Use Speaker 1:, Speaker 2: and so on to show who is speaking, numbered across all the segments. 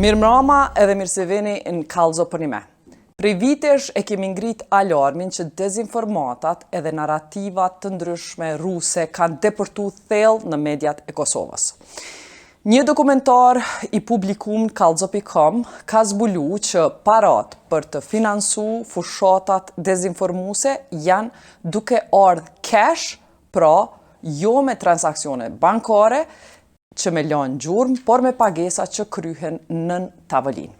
Speaker 1: Mirëmrama edhe mirë se vini në Kallxo Përnime. Prej vitesh e kemi ngrit alarmin që dezinformatat edhe narrativat të ndryshme ruse kanë depërtu thellë në mediat e Kosovës. Një dokumentar i publikum në kallxo.com ka zbulu që parat për të finansu fushatat dezinformuse janë duke ardhë cash, pra jo me transaksione bankare që me lanë gjurmë, por me pagesa që kryhen nën tavolinë.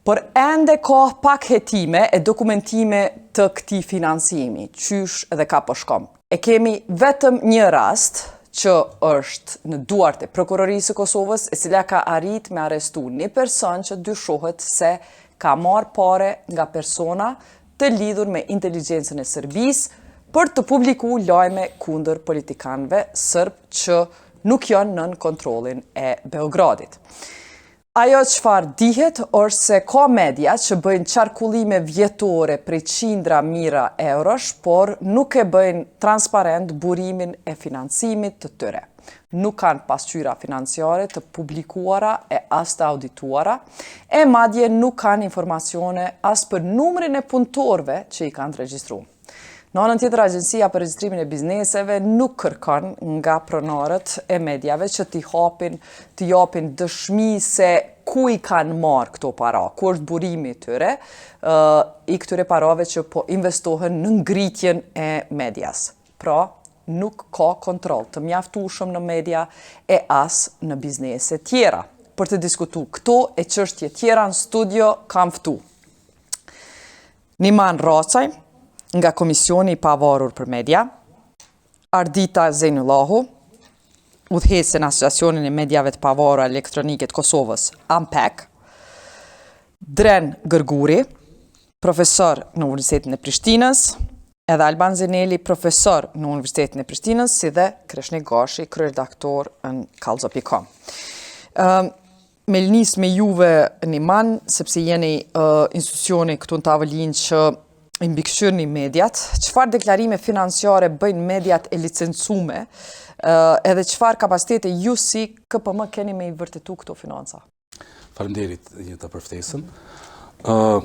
Speaker 1: Por ende ka pak hetime e dokumentime të këtij financimi, qysh edhe ka po shkon. E kemi vetëm një rast që është në duart e Prokurorisë së Kosovës, e cila ka arrit me arrestu një person që dyshohet se ka marrë pare nga persona të lidhur me inteligjencën e Serbisë për të publiku lajme kundër politikanëve sërbë që nuk janë nën kontrollin e Beogradit. Ajo çfarë dihet është se ka media që bëjnë qarkullime vjetore prej qindra mijëra eurosh, por nuk e bëjnë transparent burimin e financimit të tyre. Nuk kanë pasqyra financiare të publikuara e as të audituara, e madje nuk kanë informacione as për numrin e punëtorëve që i kanë të regjistruar. Në anën tjetër, Agjencia për Regjistrimin e Bizneseve nuk kërkon nga pronarët e mediave që t'i hapin, t'i japin dëshmi se ku i kanë marrë këto para, ku është burimi i tyre, i këtyre parave që po investohen në ngritjen e medias. Pra, nuk ka kontroll të mjaftueshëm në media e as në biznese tjera. Për të diskutu këto e çështje tjera në studio kam ftu. Niman Racaj, nga Komisioni i Pavarur për Media, Ardita Zejnullahu, udhëheqëse në Asociacionin e Mediave të Pavarura Elektronike të Kosovës, AMPEK, Dren Gërguri, profesor në Universitetin e Prishtinës, edhe Alban Zeneli, profesor në Universitetin e Prishtinës, si dhe Kreshnik Gashi, kryeredaktor në kallxo.com. Um, Me nis me juve Niman, sepse jeni uh, institucioni këtu në tavolinë që i mbikëqyrni mediat. Çfarë deklarime financiare bëjnë mediat e licencume, uh, edhe çfarë kapacitete ju si KPM keni me i vërtetu këto financa?
Speaker 2: Faleminderit Jeta për ftesën. Uh,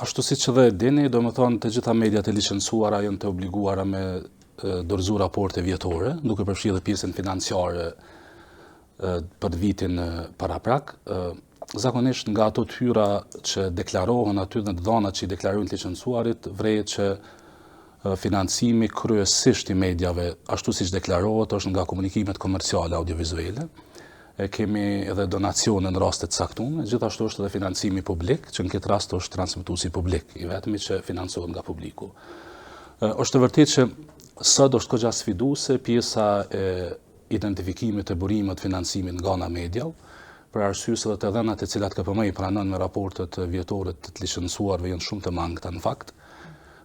Speaker 2: ashtu siç edhe e dini, domethënë të gjitha mediat e licencuara janë të obliguara me dorëzu raporte vjetore, duke përfshirë edhe pjesën financiare për vitin paraprak, zakonisht nga ato të hyra që deklarohen aty dhe të dhanat që i deklarojnë të licencuarit, vrehet që financimi kryesisht i mediave, ashtu siç deklarohet, është nga komunikimet komerciale audiovizuale. E kemi edhe donacione në raste të caktuara, gjithashtu është edhe financimi publik, që në këtë rast është transmetuesi publik, i vetmi që financohet nga publiku. Është e vërtetë që sot është goxha sfiduese pjesa e identifikimit të burimeve të financimit nga ana e mediave, për arsye se edhe të dhënat e cilat KPM i pranon në raportet vjetore të të licencuarve janë shumë të mangëta në fakt.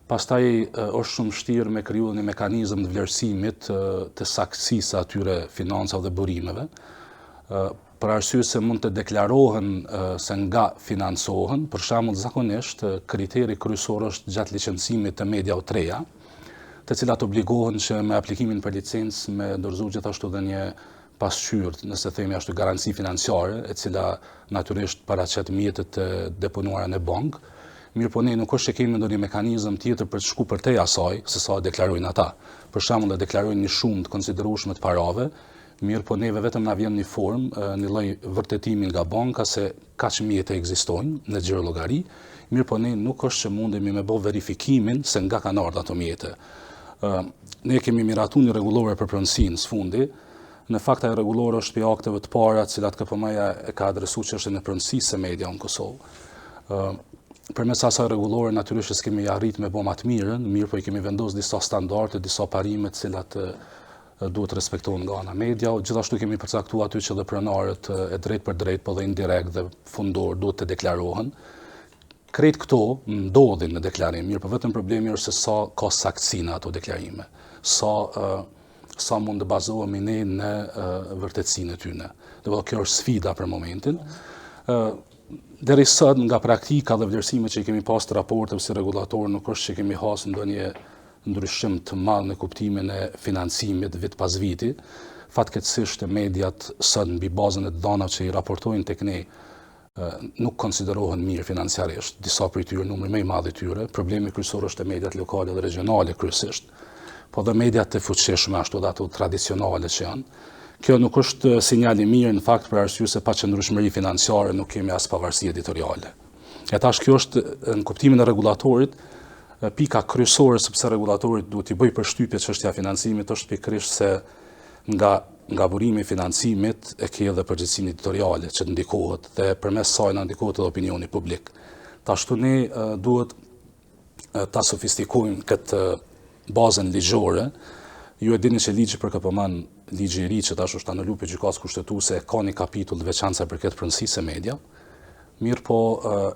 Speaker 2: Pastaj është shumë vështirë me kriju një mekanizëm të vlerësimit të saktësisë së atyre financave dhe burimeve, për arsye se mund të deklarohen se nga financohen, për shembull zakonisht kriteri kryesor është gjatë licencimit të mediave të reja, të cilat obligohen që me aplikimin për licencë me dorëzu gjithashtu dhe një pasqyrë, nëse themi ashtu garanci financiare, e cila natyrisht paraqet mjetet e deponuara në bankë, mirëpo ne nuk është që kemi ndonjë mekanizëm tjetër për të shku përtej asaj, se sa deklarojnë ata. Për shembull, e deklarojnë një shumë të konsiderueshme të parave, mirëpo neve vetëm na vjen një formë, një lloj vërtetimi nga banka se kaq mjete ekzistojnë në xhirollogari, mirëpo ne nuk është që mundemi me bo verifikimin se nga kanë ardhur ato mjete. Ne kemi miratu një rregullore për pronësinë së fundi, në fakt ajo rregullore është prej akteve të para të cilat KPM-ja e ka adresu çështjen e pronësisë së mediave në Kosovë. Përmes asaj rregullore natyrisht që s'kemi arrit me bo ma të mirën, mirëpo i kemi vendos disa standarde, disa parime të cilat duhet të respektohen nga ana e mediave. Gjithashtu kemi përcaktuar aty që edhe pronarët e drejtpërdrejtë, po dhe indirekt dhe fundor duhet të deklarohen. Krejt këto ndodhin në deklarim, mirëpo vetëm problemi është se sa ka saktësi në ato deklarime, sa sa mund të bazohemi ne në vërtetësinë e tyre. Dhe kjo është sfida për momentin. Deri sot nga praktika dhe vlerësimet që i kemi pas të raporteve si rregullator nuk është që kemi hasë ndonjë ndryshim të madh në kuptimin e financimit vit pas viti. Fatkeqësisht mediat sot mbi bazën e të dhanave që i raportojnë tek ne nuk konsiderohen mirë financiarisht, disa prej tyre, numri më i madh i tyre, problemi kryesor është te mediat lokale dhe regionale kryesisht, po dhe mediat e fuqishme ashtu dhe ato tradicionale që janë. Kjo nuk është sinjal i mirë në fakt për arsye se pa qëndrueshmëri financiare nuk kemi as pavarësi editoriale. E tash kjo është në kuptimin e rregullatorit, pika kryesore sepse rregullatorit duhet t'i bëjë përshtypje çështja e financimit është pikërisht se nga nga burimi i financimit e ke edhe përgjegjësinë editoriale që të ndikohet dhe përmes saj na ndikohet edhe opinioni publik. Tash këtu ne duhet ta sofistikojmë këtë bazën ligjore. Ju e dini që ligji për KPM-në, ligji i ri që tash është anulu prej gjykatës kushtetuese, ka një kapitull të veçantë sa i përket pronësisë së media. Mirëpo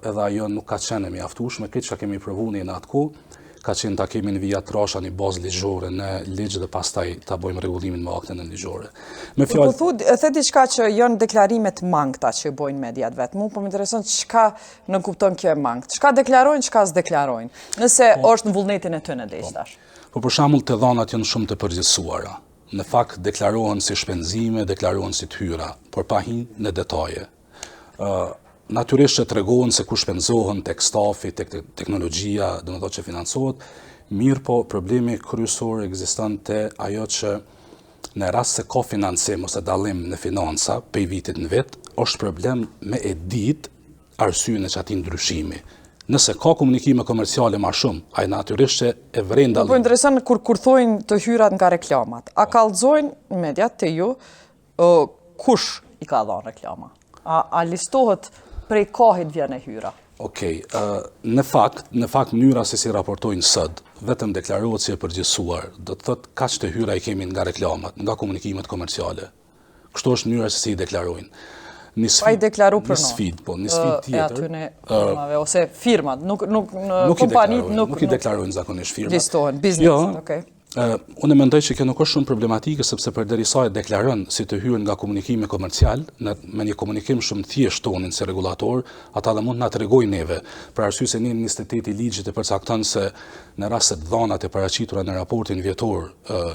Speaker 2: edhe ajo nuk ka qenë e mjaftueshme, këtë që kemi provu ne në atë kohë, ka qenë ta kemi në vija trasha një bazë ligjore në ligj dhe pastaj ta bëjmë rregullimin me akte nënligjore.
Speaker 1: Me po, fjalë... Po thu, the diçka që janë deklarimet mangëta që bojnë mediat vetë. Mu po më intereson çka nënkupton kjo e mangët. Çka deklarojnë, çka s'deklarojnë. Nëse po, është në vullnetin e tyne po. tash.
Speaker 2: Po për shembull të dhanat janë shumë të përgjithësuara. Në fakt deklarohen si shpenzime, deklarohen si të hyra, por pa hi në detaje. Natyrisht që tregohen se ku shpenzohen tek stafi, tek teknologjia, domethënë që financohet, mirëpo problemi kryesor ekziston te ajo që në rast se ka financim ose dallim në financa prej vitit në vit, është problem me e ditë arsyen e qatij ndryshimi. Nëse ka komunikime komerciale ma shumë, ai natyrisht që e vren
Speaker 1: dallimin. Po intereson kur kur thojnë të hyrat nga reklamat. A kallxojnë mediat te ju kush i ka dhënë reklama? A, a listohet prej kahit vjen e hyra?
Speaker 2: Okej, okay, në fakt, në fakt mënyra se si raportojnë sot, vetëm deklarohet si e përgjithësuar, do të thotë kaq të hyra i kemi nga reklamat, nga komunikimet komerciale. Kështu është mënyra se si i deklarojnë.
Speaker 1: Një sfidë, pa i deklaru
Speaker 2: për një sfidë, po, një sfidë
Speaker 1: tjetër. E atyne firmave, ose firmat, nuk, nuk, nuk kompanitë
Speaker 2: nuk, nuk i deklarojnë zakonisht firmat.
Speaker 1: Listohen, bizneset, jo, okej. Okay.
Speaker 2: Unë mendoj që kjo nuk është shumë problematike sepse përderisa e deklaron si të hyrë nga komunikimi komercial, në, me një komunikim shumë të thjeshtë tonin si rregullator, ata dhe mund të na tregojnë neve, për arsye se neni 28 i ligjit e përcakton se në rast se të dhënat e paraqitura në raportin vjetor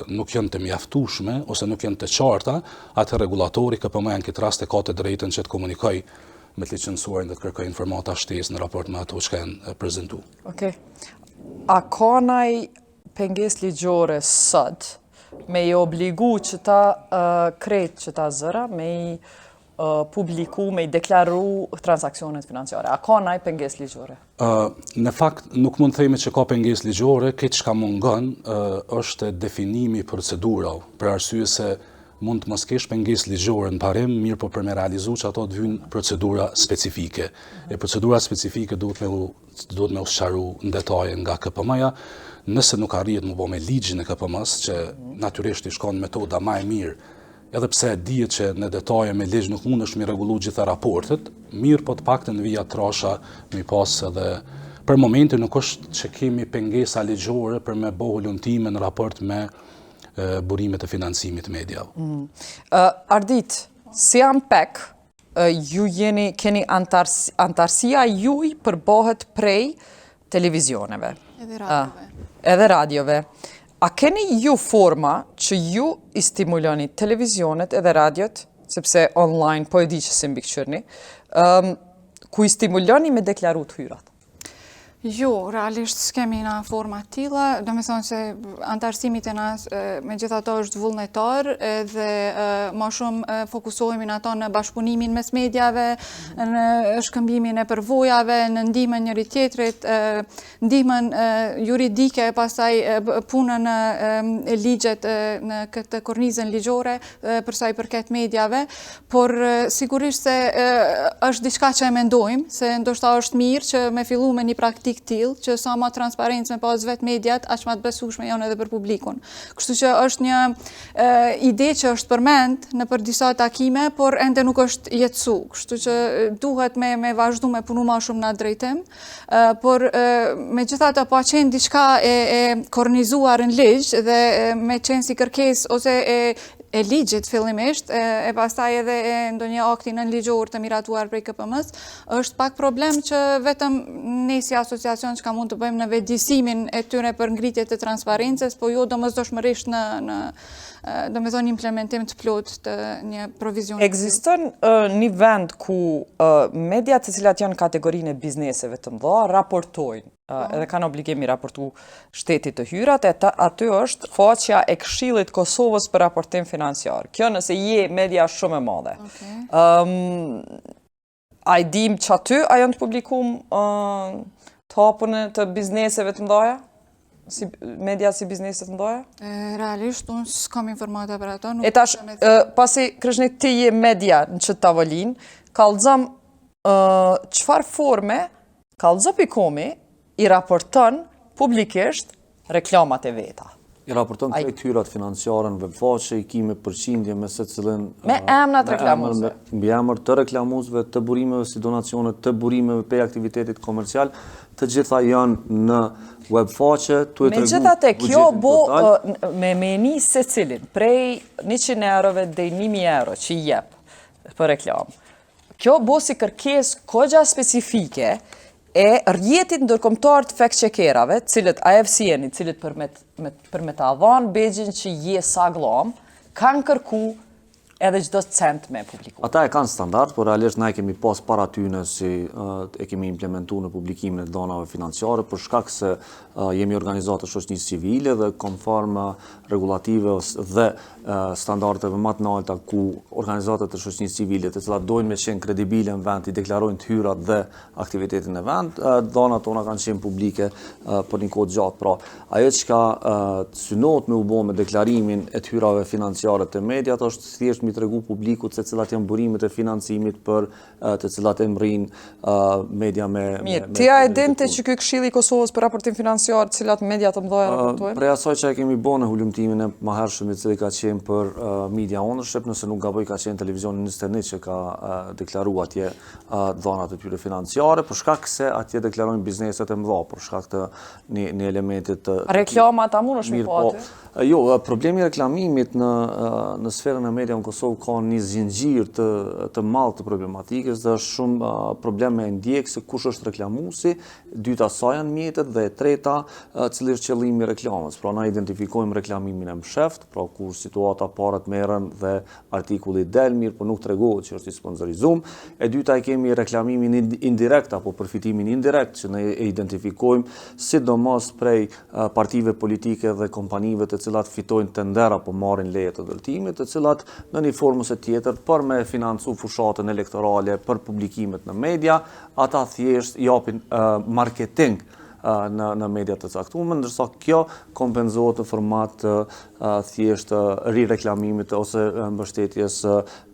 Speaker 2: nuk janë të mjaftueshme ose nuk janë të qarta, atë rregullatori KPM-ja në këtë rast e ka të drejtën që të komunikojë me të licencuarin dhe të kërkojë informata shtesë në raport me ato që janë
Speaker 1: prezantuar. Okej. Okay. A ka naj pengesë ligjore sot me i obligu qëta uh, krejt qëta zëra, me i uh, publiku, me i deklaru transakcionet financiare. A ka naj pengesë ligjore?
Speaker 2: Uh, në fakt, nuk mund të themi që ka pengesë ligjore, këtë çka mungon uh, është definimi i procedurave, për arsye se mund të mos kesh pengesë ligjore në parim, mirëpo për me realizu që ato të vynë procedura specifike. E procedura specifike duhet me u duhet me u sqaru në detaje nga KPM-ja, nëse nuk arrihet me bo me ligjin e KPM-së, që natyrisht ish kon metoda ma e mirë, edhe pse dihet që në detaje me ligj nuk mundesh mi rregullu gjitha raportet, mirëpo të paktën vija trasha mi pas edhe për momentin nuk është që kemi pengesa ligjore për me bo hulumtime në raport me burimet e financimit mediave.
Speaker 1: Mm. Uh, Ardit, si AMPEK, ju jeni, keni antarës, antarësia juj përbëhet prej televizioneve.
Speaker 3: Edhe radiove.
Speaker 1: Edhe radiove. A keni ju forma që ju i stimuloni televizionet edhe radiot, sepse online po e di që s'i mbikëqyrni, um, ku i stimuloni me deklaru të hyrat?
Speaker 3: Jo, realisht s'kemi na forma të tilla, do me thonë se antarësimi te na megjithatë është vullnetar edhe ma shumë fokusohemi na në bashkëpunimin mes mediave, në shkëmbimin e përvojave, në ndihmën njëri tjetrit, ndihmën juridike, pastaj punën në ligjet në këtë kornizën ligjore për sa i përket mediave, Por sigurisht se është diçka që e mendojmë, se ndoshta është mirë që me fillu me një praktikë të tillë, që sa ma transparencë me pas vetë mediat, aq ma të besueshme janë edhe për publikun. Kështu që është një ide që është përmend nëpër disa takime, por ende nuk është jetësu. Kështu që duhet me, me vazhdu me punu ma shumë në atë drejtim. Por megjithatë pa qenë diçka e, e kornizuar në ligj dhe me qenë si kërkesë ose e e ligjit fillimisht, e, e pastaj edhe e ndonjë akti nënligjor të miratuar prej KPM-së, është pak problem që vetëm ne si asociacion çka mund të bëjmë në vetëdijësimin e tyre për ngritje të transparencës, po jo domosdoshmërisht në, në domethënë implementim të plotë të një provizioni.
Speaker 1: Ekziston një vend ku mediat të cilat janë kategorinë e bizneseve të mëdha raportojnë po. edhe kanë obligim i raportu shtetit të hyrat, e ta, aty është faqja e Këshillit Kosovës për raportim financiar. Kjo nëse je media shumë e madhe. Okay. Um, A i dim që aty, a janë të publikum uh, të hapun të bizneseve të mdhaja? Si, media si biznese të
Speaker 3: mdhaja? Realisht, unë s'kam informata për ato.
Speaker 1: Nuk e tash, e, pasi Kreshnik ti je media në qët tavolinë, kallzom çfarë forme Kallxo.komi i raporton publikisht reklamat e
Speaker 4: veta. I raporton krejt hyrat financiare në webfaqe, i ki me përqindje me secilin...
Speaker 1: Me emnat reklamuesve.
Speaker 4: Me mbiemër të reklamuesve, të burimeve si donacione, të burimeve prej aktivitetit komercial, të gjitha janë në webfaqe,
Speaker 1: tu e tregu Megjithatë, kjo bo me me një secilin, prej 100 eurove deri 1000 euro që i jep për reklamë. Kjo bo si kërkesë kogja specifike e rrjetit ndërkombëtar të fact checkerave, cilët IFCN-i, cilët për me, me, për me ta dhanë bexhin që je sagllam, kanë kërku edhe çdo cent me
Speaker 4: publiku. Ata e kanë standard, por realisht na e kemi pas para tyne si e kemi implementu në publikimin e dhanave financiare, për shkak se jemi organizatë e shoqënisë civile dhe konform rregullativës dhe standardeve më të nalta ku organizatat e shoqënisë civile, të cilat dojnë me qenë kredibile në vend, i deklarojnë të hyrat dhe aktivitetin e vend, dhanat tona kanë qenë publike për një kohë të gjatë. Pra, ajo çka synohet me u bo me deklarimin e të hyrave financiare të mediat është thjesht me i tregu publikut se cilat janë burimet e financimit për të cilat e mrrin media me...
Speaker 1: Mirë, ti a e din te që ky Këshilli i Kosovës për raportim financiar, cilat media të mëdha
Speaker 4: raportojnë? Prej asaj që e kemi bo në hulumtimin e mahershëm i cili ka qenë për media ownership, nëse nuk gaboj ka qenë televizioni 21 që ka deklaru atje dhanat e tyre financiare, për shkak se atje deklarojnë bizneset e mëdha, për shkak të një, një elementit
Speaker 1: të... Reklamat a mundesh me pa
Speaker 4: po, aty? Jo, problemi i reklamimit në në sferën e media në Kosovë ka një zinxhir të të madh të problematikës dhe është shumë problem me ndjek se kush është reklamuesi, dyta sa janë mjetet dhe e treta cili është qëllimi i reklamës. Pra na identifikojmë reklamimin e msheft, pra kur situata paret merren dhe artikulli del mirë, por nuk tregohet që është i sponsorizum. E dyta e kemi reklamimin indirekt apo përfitimin indirekt që ne e identifikojmë sidomos prej partive politike dhe kompanive të cilat fitojnë tender apo marrin leje të ndërtimit, të cilat në një formë ose tjetër për me financu fushatën elektorale për publikimet në media, ata thjesht japin marketing në në media të caktuara, ndërsa kjo kompenzohet në format të thjesht rireklamimit ose mbështetjes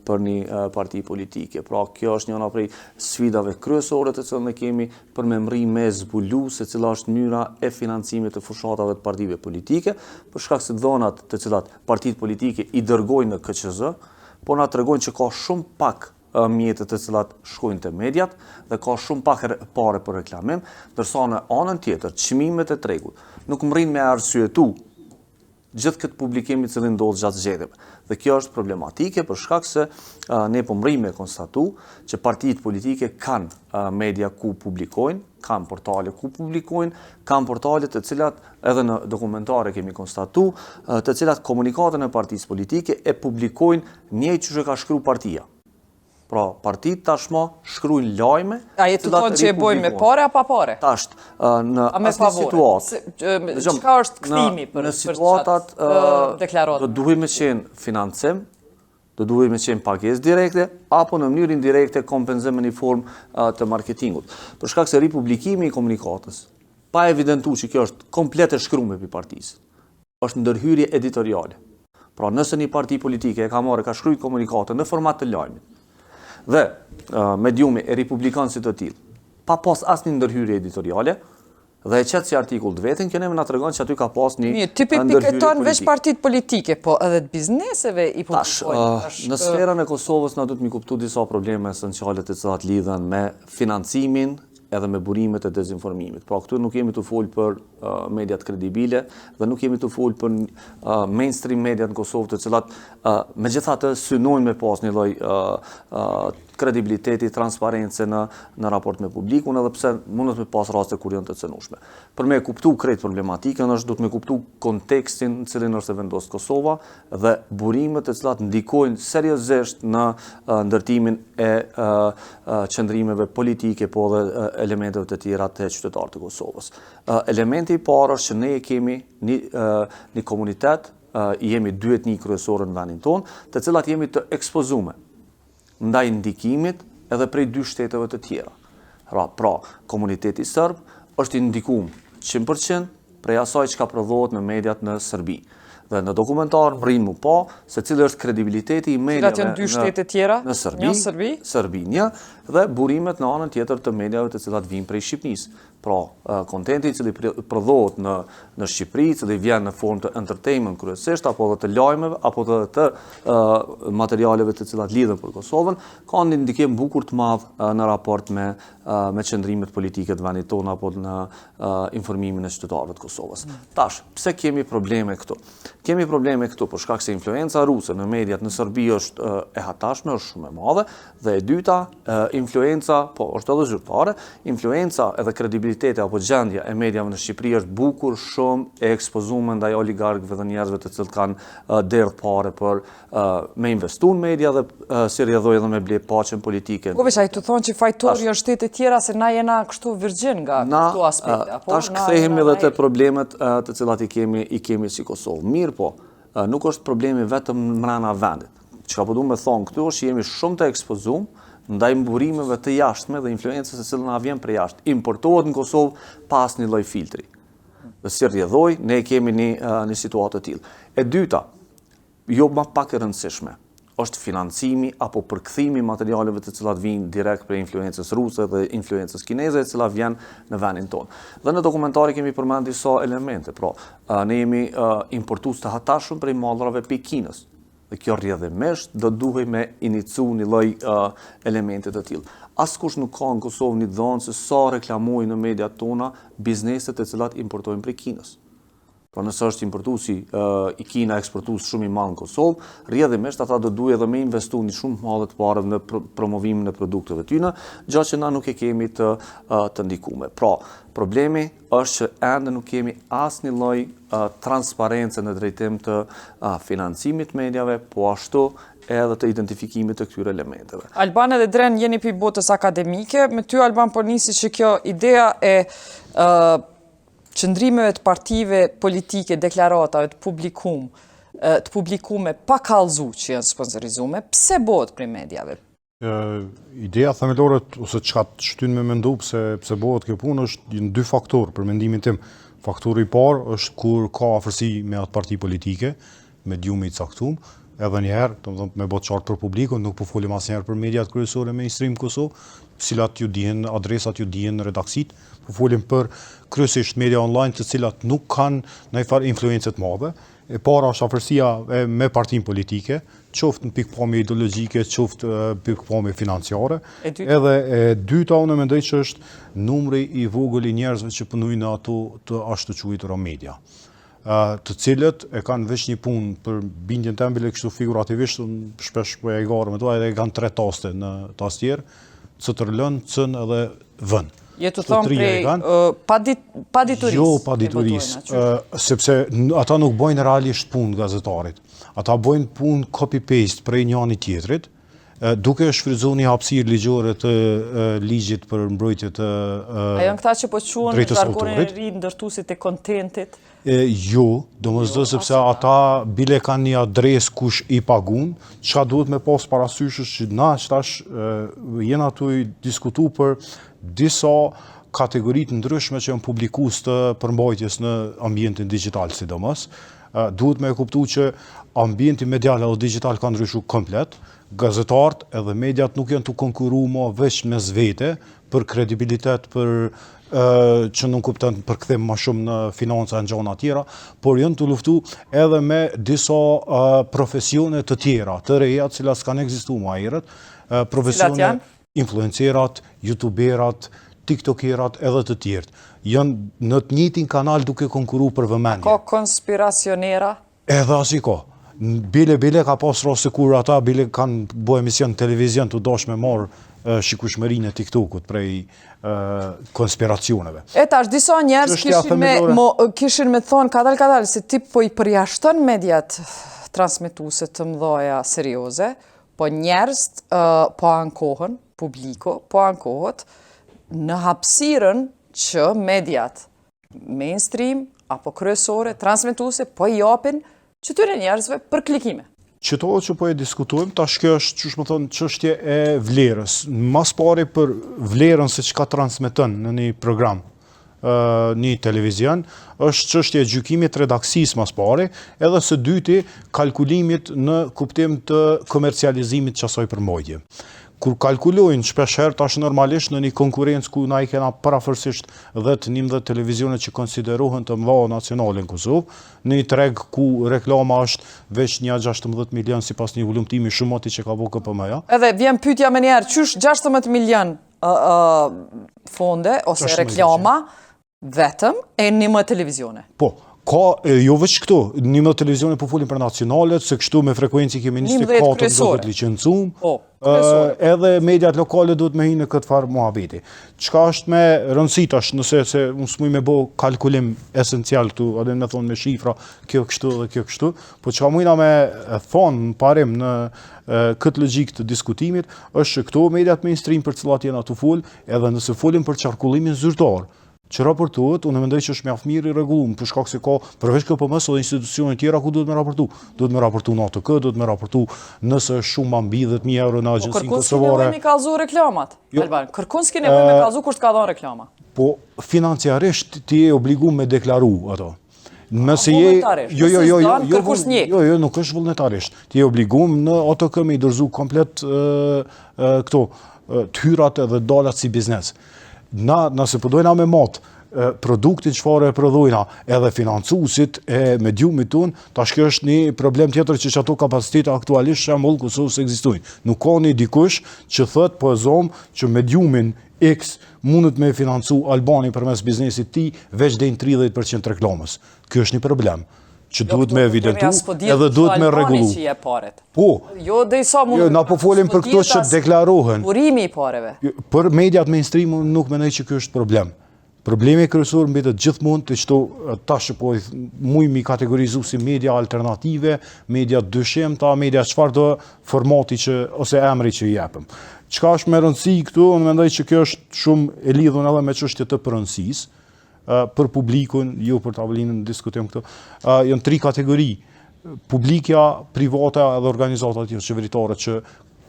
Speaker 4: për një parti politike. Pra, kjo është njëna prej sfidave kryesore të cilën e kemi për me mrri me zbulu se cila është mënyra e financimit të fushatave të partive politike, për shkak se dhonat të cilat partitë politike i dërgojnë në KQZ, po na tregojnë që ka shumë pak mjete të cilat shkojnë te mediat dhe ka shumë pak pare për reklamim, ndërsa në anën tjetër, çmimet e tregut nuk mrrijnë me arsyetu gjithë këtë publikim i cili ndodh gjatë zgjedhjeve. Dhe kjo është problematike për shkak se ne po mrrijmë me konstatu që partitë politike kanë media ku publikojnë, kanë portale ku publikojnë, kanë portale të cilat edhe në dokumentare kemi konstatu, të cilat komunikatën e partisë politike e publikojnë njëjtë qysh e ka shkru partia. Pra, partitë tashmë shkruajnë lajme,
Speaker 1: A je tu thonë që e bojnë me pare a pa pare?
Speaker 4: Tash, në asnjë
Speaker 1: situatë. Çka është kthimi për
Speaker 4: në situatat deklaratë? Do duhej me qenë financim, do duhej me qenë pagesë direkte apo në mënyrë indirekte kompenzim në një formë të marketingut. Për shkak se ripublikimi i komunikatës, pa evidentu që kjo është komplet e shkrume prej partisë, është ndërhyrje editoriale. Pra, nëse një parti politike e ka marrë, ka shkrujt komunikatën në format të lajmit, dhe mediumi e ripublikon si të tillë, pa pas asnjë ndërhyrje editoriale, dhe e qet si artikull të vetin, kjo neve na tregon që aty ka pas një
Speaker 1: Mirë, ti po piketon veç partitë politike, po edhe të bizneseve i
Speaker 4: publikojnë. Tash, në sferën e Kosovës na duhet mi kuptu disa probleme esenciale të cilat lidhen me financimin. edhe me burimet e dezinformimit. Pra këtu nuk jemi tu folë për mediat kredibile dhe nuk jemi tu folë për mainstream mediat në Kosovë të cilat megjithatë synojnë me pas një lloj kredibiliteti, transparence në, në raport me publikun, edhe pse mundet me pas raste kur janë të cenushme. Për me kuptu krejt problematikën është duhet me kuptu kontekstin në cilin është e vendosë Kosova dhe burimet të cilat ndikojnë seriozisht në ndërtimin e qëndrimeve politike, po dhe elementeve të tjera të qytetarëve të Kosovës. Elementi i parë është që ne kemi një, një komunitet, jemi dy etni kryesore në vendin tonë, të cilat jemi të ekspozume ndaj ndikimit edhe prej dy shteteve të tjera. Pra, pra komuniteti serb është i ndikum 100% prej asaj çka prodhohet në mediat në Serbi. Dhe në dokumentar mrrin mu pa se cili është kredibiliteti i mediave
Speaker 1: Cilat janë dy shtete tjera?
Speaker 4: Në Serbi, një
Speaker 1: Serbi,
Speaker 4: Serbi një dhe burimet në anën tjetër të mediave të cilat vijnë prej Shqipnisë. Pra, kontenti i cili prodhohet në në Shqipëri, i cili vjen në formë të entertainment kryesisht apo edhe të lajmeve apo edhe të materialeve të cilat lidhen për Kosovën, ka një ndikim bukur të madh në raport me me qëndrimet politike të vendit tonë apo në informimin e qytetarëve të Kosovës. Mm. Tash, pse kemi probleme këtu? Kemi probleme këtu për shkak se influenca ruse në mediat në Serbi është e hatashme, është shumë e madhe Dhe e dyta, influenca, po, është edhe zyrtare, influenca edhe kredibiliteti apo gjendja e mediave në Shqipëri është bukur shumë e ekspozume ndaj oligarkëve dhe njerëzve të cilët kanë derdh pare për me investu në media dhe si rrjedhojë edhe me ble paqen
Speaker 1: politike. Po veç ai tu thonë që fajtor janë shtetet tjera se na jena kështu virgjin nga këto aspekte, apo?
Speaker 4: Tash kthehemi edhe te problemet të cilat i kemi i kemi si Kosovë. Mirëpo, nuk është problemi vetëm mrena vendit. Çka po du me thonë këtu është që jemi shumë të ekspozum ndaj burimeve të jashtme dhe influencës e cila na vjen prej jashtë. Importohet në Kosovë pa asnjë lloj filtri. Dhe si rrjedhojë, ne kemi një, një situatë të tillë. E dyta, jo ma pak e rëndësishme, është financimi apo përkthimi i materialeve të cilat vijnë direkt prej influencës ruse dhe influencës kineze e cila vjen në vendin tonë. Dhe në dokumentar i kemi përmend disa elemente, pra ne jemi importues të hatashëm prej mallrave prej Kinës. Dhe kjo rrjedhimisht do duhej me inicu një lloj elementi të tillë. Askush nuk ka në Kosovë një dhënë se sa reklamojnë në mediat tona bizneset të cilat importojnë prej Kinës. Pra nëse është importuesi i Kina eksportues shumë i madh në Kosovë, rrjedhimisht ata do duhej edhe me investu një shumë të madhe të pareve në promovimin e produkteve tyne, gjë që na nuk e kemi të të ndikume. Pra, problemi është që ende nuk kemi asnjë lloj transparence në drejtim të financimit të mediave, po ashtu edhe të identifikimit të këtyre elementeve.
Speaker 1: Alban edhe Dren jeni prej botës akademike, me ty Alban po nisi që kjo ideja e qëndrimeve të partive politike, deklaratave të publikum, të publikume pa kallzu që janë sponsorizume, pse bohet prej mediave?
Speaker 5: Ideja themelore ose çka të shtyn me mendu pse pse bëhet kjo punë është janë dy faktorë për mendimin tim. Faktori i parë është kur ka afërsi me atë parti politike, mediumi i caktum, edhe një herë, domethënë me bo qartë për publikun, nuk po folim asnjëherë për mediat kryesore mainstream në Kosovë, cilat ju dihen adresat, ju dihen redaksitë, po folim për kryesisht media online të cilat nuk kanë ndonjë influencë të madhe. E para është afërsia e, me partinë politike, qoftë në pikëpamje ideologjike, qoftë në pikëpamje financiare. E dyta? Edhe e dyta unë mendoj që është numri i vogël i njerëzve që punojnë në ato të ashtuquajtura media. të cilët e kanë veç një punë për bindjen teme bile kështu figurativisht, unë shpesh po e hajgare me to, edhe e kanë tre taste në tastierë, CTRL-n, C-n edhe
Speaker 1: V-n. Je tu thonë prej paditurisë?
Speaker 5: Jo, paditurisë, sepse ata nuk bojnë realisht punë gazetarit. Ata bojnë punë copy-paste prej njani tjetrit, duke shfrytëzuar një hapësirë ligjore të ligjit për mbrojtje të
Speaker 1: A janë këta që po quhen në zhargonin e ri ndërtuesit e kontentit?
Speaker 5: E, jo, domosdo jo, sepse ata bile kanë një adresë kush i pagun, çka duhet me pas parasysh është që na që tash jena tu diskutu për disa kategori të ndryshme që janë publikues të përmbajtjes në ambientin digital sidomos. Duhet me e kuptu që ambienti medial edhe digital ka ndryshu komplet, gazetarët edhe mediat nuk janë tu konkuru ma veç mes vete për kredibilitet, për që nënkupton përkthim ma shumë në financa e në gjona tjera, por janë tu luftu edhe me disa profesione të tjera, të reja, të cilat s'kanë ekzistu ma herët, profesione influencerat, youtuberat, tiktokerat edhe të tjerët. Janë në të njëjtin kanal duke konkuru për vëmendje.
Speaker 1: Ka konspiracionera?
Speaker 5: Edhe asi ka. Bile, bile ka pas raste kur ata bile kanë bo emision në televizion tu dash me marrë shikueshmërinë e TikTokut prej konspiracioneve.
Speaker 1: E tash, disa njerëz kishin me, mo, kishin me thonë kadal kadal se ti po i përjashton mediat transmetuese të mëdhaja serioze, po njerëzt uh, po ankohen, publiku po ankohet në hapësirën që mediat mainstream apo kryesore, transmetuese, po i japin qëtyre njerëzve për klikime.
Speaker 5: Qëto që po e diskutojmë, tash kjo është, qysh me thonë, çështje e vlerës. Ma s'pari për vlerën se çka transmeton në një program, një televizion, është çështje e gjykimit të redaksisë ma s'pari, edhe së dyti kalkulimit në kuptim të komercializimit qasaj përmbajtje. Kur kalkulojnë shpeshherë tash normalisht në një konkurrencë ku na i kena përafërsisht 10-11 televizione që konsiderohen të mëdha nacionale në Kosovë, në një treg ku reklama është veç nja 16 milion sipas një hulumtimi shumati që ka bo KPM-ja.
Speaker 1: Edhe vjen pyetja menjëherë, qysh 16 milion fonde ose reklama vetëm e 11 televizione.
Speaker 5: Po, ka, jo veç këto, 11 televizione po folim për nacionalet, se kështu me frekuenci kemi 24 do të licencum, po, edhe mediat lokale duhet me hi në këtë farë muhabeti. Çka është me rëndësi tash, nëse se unë s'muj me bo kalkulim esencial këtu, edhe me thonë me shifra, kjo kështu dhe kjo kështu, po çka mujna me thonë në parim në këtë logjikë të diskutimit, është që këto mediat mainstream për cilat jena tu fol, edhe nëse folim për qarkullimin zyrtar, që raportohet, unë mendoj që është mjaft mirë i rregullum, për shkak se ka përveç KPM-së edhe institucione tjera ku duhet me raportu. Duhet me raportu në ATK, duhet me raportu nëse është shuma mbi 10000 euro në po, Agjencinë Kosovare. Po
Speaker 1: kërkun s'ke nevojë me kallzu reklamat. Jo. Alban, kërkun s'ke nevojë me kallzu kush të ka dhënë reklama.
Speaker 5: Po financiarisht ti je obliguar me deklaru ato.
Speaker 1: Nëse je
Speaker 5: jo jo jo jo jo jo jo nuk është vullnetarisht. Ti je obliguar në ATK me i dorëzu komplet këto të hyrat edhe dalat si biznes. Na nëse po dojna me mat produktin çfarë e prodhojna edhe financuesit e mediumit tonë, tash kjo është një problem tjetër që qato kapacitete aktualisht shembull Kosovës s'ekzistojnë. Nuk ka një dikush që thotë po e zom që mediumin X mundet me financu Albani përmes biznesit tij veç deri në 30% të reklamës. Ky është një problem që jo, duhet me evidentu edhe duhet me rregullu.
Speaker 1: Po, jo, dhe sa
Speaker 5: jo, na po folim për këto që deklarohen.
Speaker 1: Burimi i pareve.
Speaker 5: Jo, për mediat mainstream nuk mendoj që ky është problem. Problemi kryesor mbetet gjithmonë te qëto tash po muj mi kategorizu si media alternative, media dyshimta, media çfarëdo formati që ose emri që i jepëm. Çka është me rëndësi këtu, unë mendoj që kjo është shumë e lidhur edhe me çështje të pronësisë për publikun, jo për tavolinën diskutim këtu. Janë tri kategori, publikja, privata edhe organizatat jo qeveritare që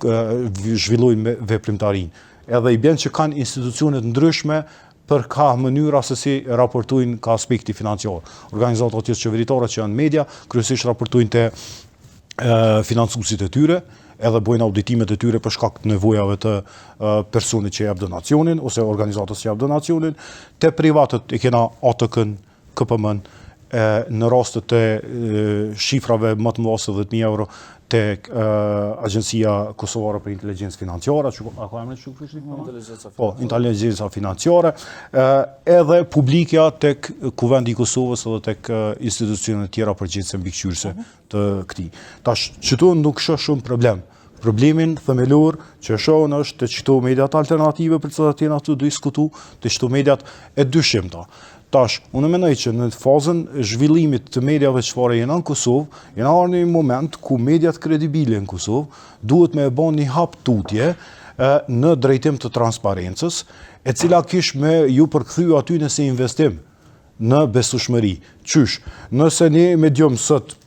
Speaker 5: zhvillojnë veprimtarinë. Edhe i bjen që kanë institucione të ndryshme për ka mënyra se si raportojnë ka aspekti financiar. Organizatat jo qeveritare që janë media, kryesisht raportojnë te financuesit e tyre, edhe bojnë auditimet e tyre për shkak të nevojave të personit që jep donacionin ose organizatës që jep donacionin, te privatët e kena ATK-n, KPM-n, në rastet e shifrave më të mëdha se 10.000 euro tek Agjencia Kosovare për Inteligjencë Financiare, që a ka emrin çu kështu?
Speaker 4: Inteligjenca
Speaker 5: Po, Inteligjenca Financiare, edhe publikja tek Kuvendi i Kosovës edhe tek institucionet tjera përgjegjëse mbikëqyrëse mhm. të këtij. Tash qëtu nuk shoh shumë problem. Problemin themelor që e shoh unë është te qëto mediat alternative për të cilat jena tu diskutu, te qëto mediat e dyshimta. Tash, unë mendoj që në fazën e zhvillimit të mediave çfarë jena në Kosovë, jena ardhur në një moment ku mediat kredibile në Kosovë duhet me e bo një hap tutje në drejtim të transparencës, e cila kish me ju përkthy aty nëse investim në besueshmëri. Qysh, nëse një medium sot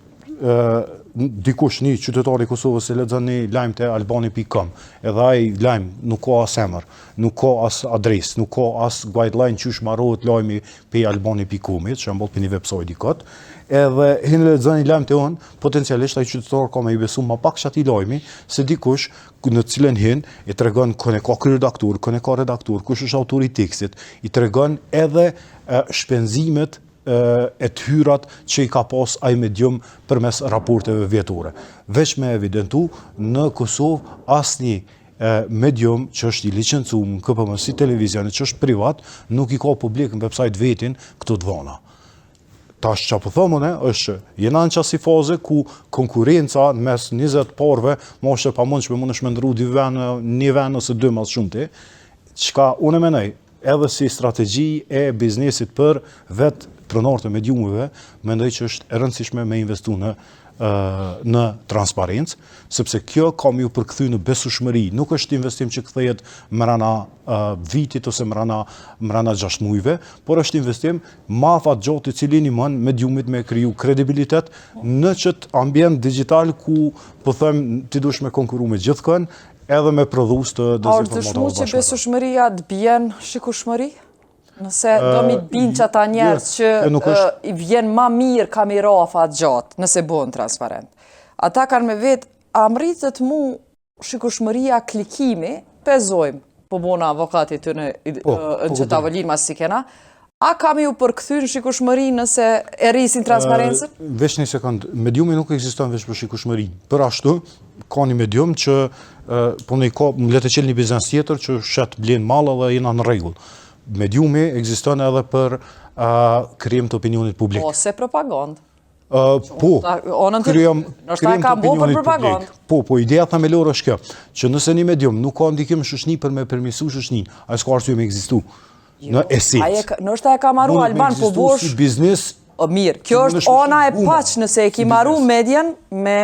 Speaker 5: dikush një qytetar i Kosovës e lexon një lajm te albani.com, edhe ai lajm nuk ka as emër, nuk ka as adresë, nuk ka as guideline qysh marohet lajmi pe albani.com-it, shembull pe një website i kot, edhe hin lexon një lajm te unë, potencialisht ai qytetar ka me i besu ma pak qatij lajmi se dikush në të cilën hin i tregon kon e ka kryeredaktor, kon e ka redaktor, kush është autori i tekstit, i tregon edhe shpenzimet e të hyrat që i ka pas ai medium përmes raporteve vjetore. Veç me evidentu, në Kosovë asnjë medium që është i licencuar në KPM si televizion që është privat, nuk i ka publik në website vetin këto të dhona. Tash çka po them unë është që jena në qasi faze ku konkurrenca në mes 20 parve ma është e pamundshme, mundesh me ndrru dy vene, një ven ose dy ma s'shumti, çka unë e menoj edhe si strategji e biznesit për vetë pronarët e mediumeve, mendoj që është e rëndësishme me investu në në transparencë, sepse kjo ka me ju përkthy në besueshmëri, nuk është investim që kthehet mrena vitit ose mrena mrena 6 muajve, por është investim ma afatgjatë i cili ndihmon mediumit me kriju kredibilitet në qët ambient digital ku po them ti duhesh me konkuru me gjithkën, edhe me prodhues të
Speaker 1: dezinformatave. A është dëshmu që besueshmëria të bjen shikueshmëri? Nëse do mi të binë që ata njerëz që i vjen ma mirë ka mi ra afatgjatë, nëse bëhen transparent. Ata kanë me vetë, a mrritet mu shikueshmëria klikimi, pe zojmë, po bona avokati të në, po, në po, që tavolinë mas si kena, a ka me ju përkthy në shikueshmëri nëse e rrisin transparencën?
Speaker 5: Veç një sekund, mediumi nuk ekziston veç për shikueshmëri. Për ashtu, ka një medium që po në i ka, më le të qelë një biznes tjetër që shet blen mall dhe jena në rregull. Mediumi ekziston edhe për krijim të opinionit publik.
Speaker 1: Ose propagandë.
Speaker 5: Po,
Speaker 1: krijim, krijim të opinionit
Speaker 5: publik. Po, po, ideja themelore është kjo, që nëse një medium nuk ka ndikim në shoqni për me përmirësu shoqninë, ai s'ka arsye me ekzistu. Jo, në
Speaker 1: esencë. Nështë e ka maru Alban, po bosh...
Speaker 5: Si biznes...
Speaker 1: O, mirë, kjo është ona e paq nëse e ki maru medien me...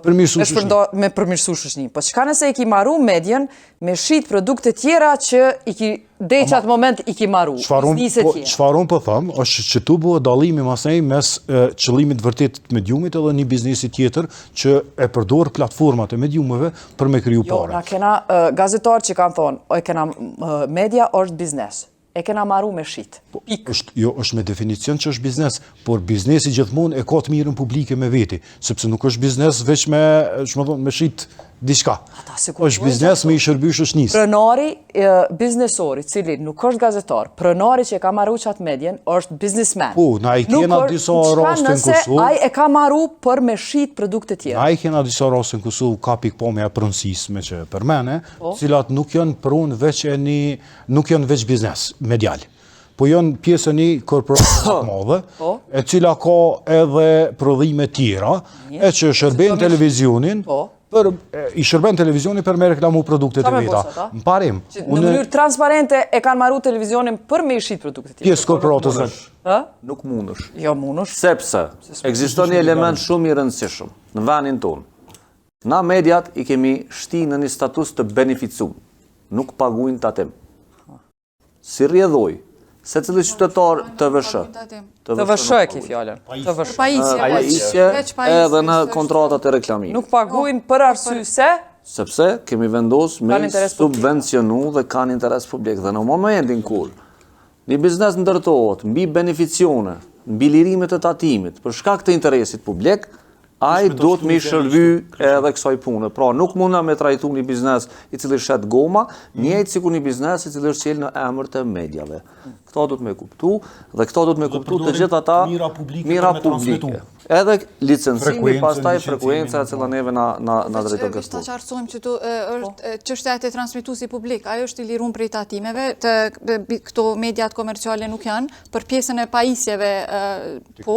Speaker 5: Përmirësu
Speaker 1: shoqninë. Me përmirësu shoqninë. Po çka nëse e ki maru medien me shit produkte tjera që i ki deri qatë moment i ki maru,
Speaker 5: biznise po, tjera. Çfarë unë po them, është që tu bëhet dallimi masnej mes qëllimit vërtet të mediumit edhe një biznesi tjetër që e përdor platformat e mediumeve për me kriju
Speaker 1: jo, pare. Jo, na kena gazetarë që kanë thonë, e kena media është biznes. E kena maru me shit.
Speaker 5: Po, është, jo, është me definicion që është biznes, por biznesi gjithmonë e ka të mirën publike me veti, sepse nuk është biznes veç me, që më thonë, me shit diçka.
Speaker 1: Ata se
Speaker 5: është biznes me i shërby shoqnisë.
Speaker 1: Pronari biznesori, cili nuk është gazetar, pronari që e ka maru qatë medien, është biznesmen.
Speaker 5: Po, na i kena disa raste në Kosovë.
Speaker 1: Ai e ka maru për me shit produkte tjera.
Speaker 5: Na i kena disa raste në Kosovë, ka pikëpamja e pronësisë me që përmene, po. cilat nuk janë pronë veç e një nuk janë veç biznes medial, po janë pjesë e një korporate të madhe, po. e cila ka edhe prodhime tjera, e që shërben televizionin, po. për, i shërben televizionin për me reklamu produktet e veta.
Speaker 1: Në parim. Në mënyrë transparente e kanë maru televizionin për me i shit produktet
Speaker 5: tjera. Pjesë korporatës.
Speaker 4: Nuk mundesh.
Speaker 1: Jo, mundesh.
Speaker 4: Sepse, ekziston një element shumë i rëndësishëm në venin tonë. Na mediat i kemi shti në një status të beneficum, nuk paguajnë tatim. Si rrjedhojë, secili qytetar TVSH.
Speaker 1: TVSH e ki fjalën.
Speaker 3: TVSH.
Speaker 4: Pajisje, edhe në kontratat e reklamimit.
Speaker 1: Nuk paguajnë për arsye se
Speaker 4: sepse kemi vendos me subvencionu dhe kanë interes publik. Dhe në momentin kur një biznes ndërtohet mbi beneficione, mbi lirimet e tatimit, për shkak të interesit publik, ai duhet me i shërby edhe kësaj pune. Pra, nuk mundna me trajtu një biznes i cili shet goma, mm. njëjtë sikur një biznes i cili është çelë në emër të mediave. Këto duhet me kuptu, dhe këto duhet me kuptu të gjithë ata
Speaker 5: mira publike.
Speaker 4: Mira publike. Edhe licencimi, pastaj frekuenca e cila neve na, na, na drejton
Speaker 3: këtë punë. Ta qartësojmë që tu është po. çështja e transmetuesi publik, ajo është i lirum prej tatimeve, të, këto mediat komerciale nuk janë, për pjesën e pajisjeve po,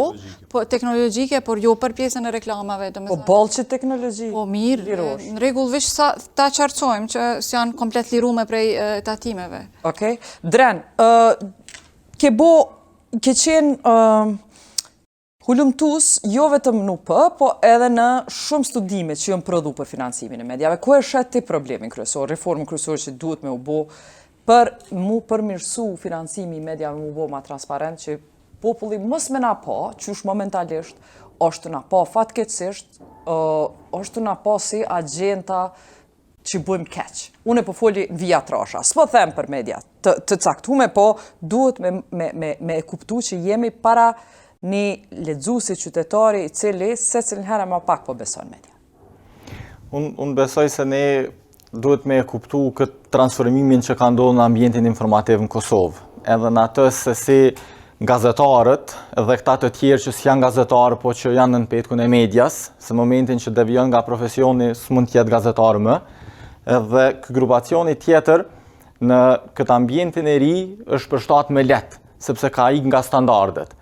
Speaker 3: po teknologjike, por jo për pjesën e reklamave,
Speaker 1: domethënë. Po boll që teknologji.
Speaker 3: Po mirë, në rregull veç sa ta qartësojmë që s'janë komplet lirume prej tatimeve.
Speaker 1: Okej. Dren, ke bo ke qenë hulumtus jo vetëm në UP, po edhe në shumë studime që janë prodhu për financimin e mediave. Ku e sheh ti problemin kryesor, reformën kryesore që duhet me u bo për mu përmirësu financimi i mediave mu bo ma transparent që populli mos me na pa, qysh momentalisht, është na pa fatkeqësisht, është na pa si agenta që bëjmë keq. Unë po foli në vija trasha. S'po them për media të, të caktume, po duhet me, me, me, me e kuptu që jemi para një lexuesi qytetari i cili secilën herë ma pak po beson media.
Speaker 6: Unë un besoj se ne duhet me e kuptu këtë transformimin që ka ndodhur në ambientin informativ në Kosovë. Edhe në atë se si gazetarët dhe këta të tjerë që s'janë gazetarë, po që janë nën petkun e medias, se momentin që devijon nga profesioni s'mund të jetë gazetar më. Edhe ky grupacioni tjetër në këtë ambientin e ri është përshtat më lehtë, sepse ka ikë nga standardet.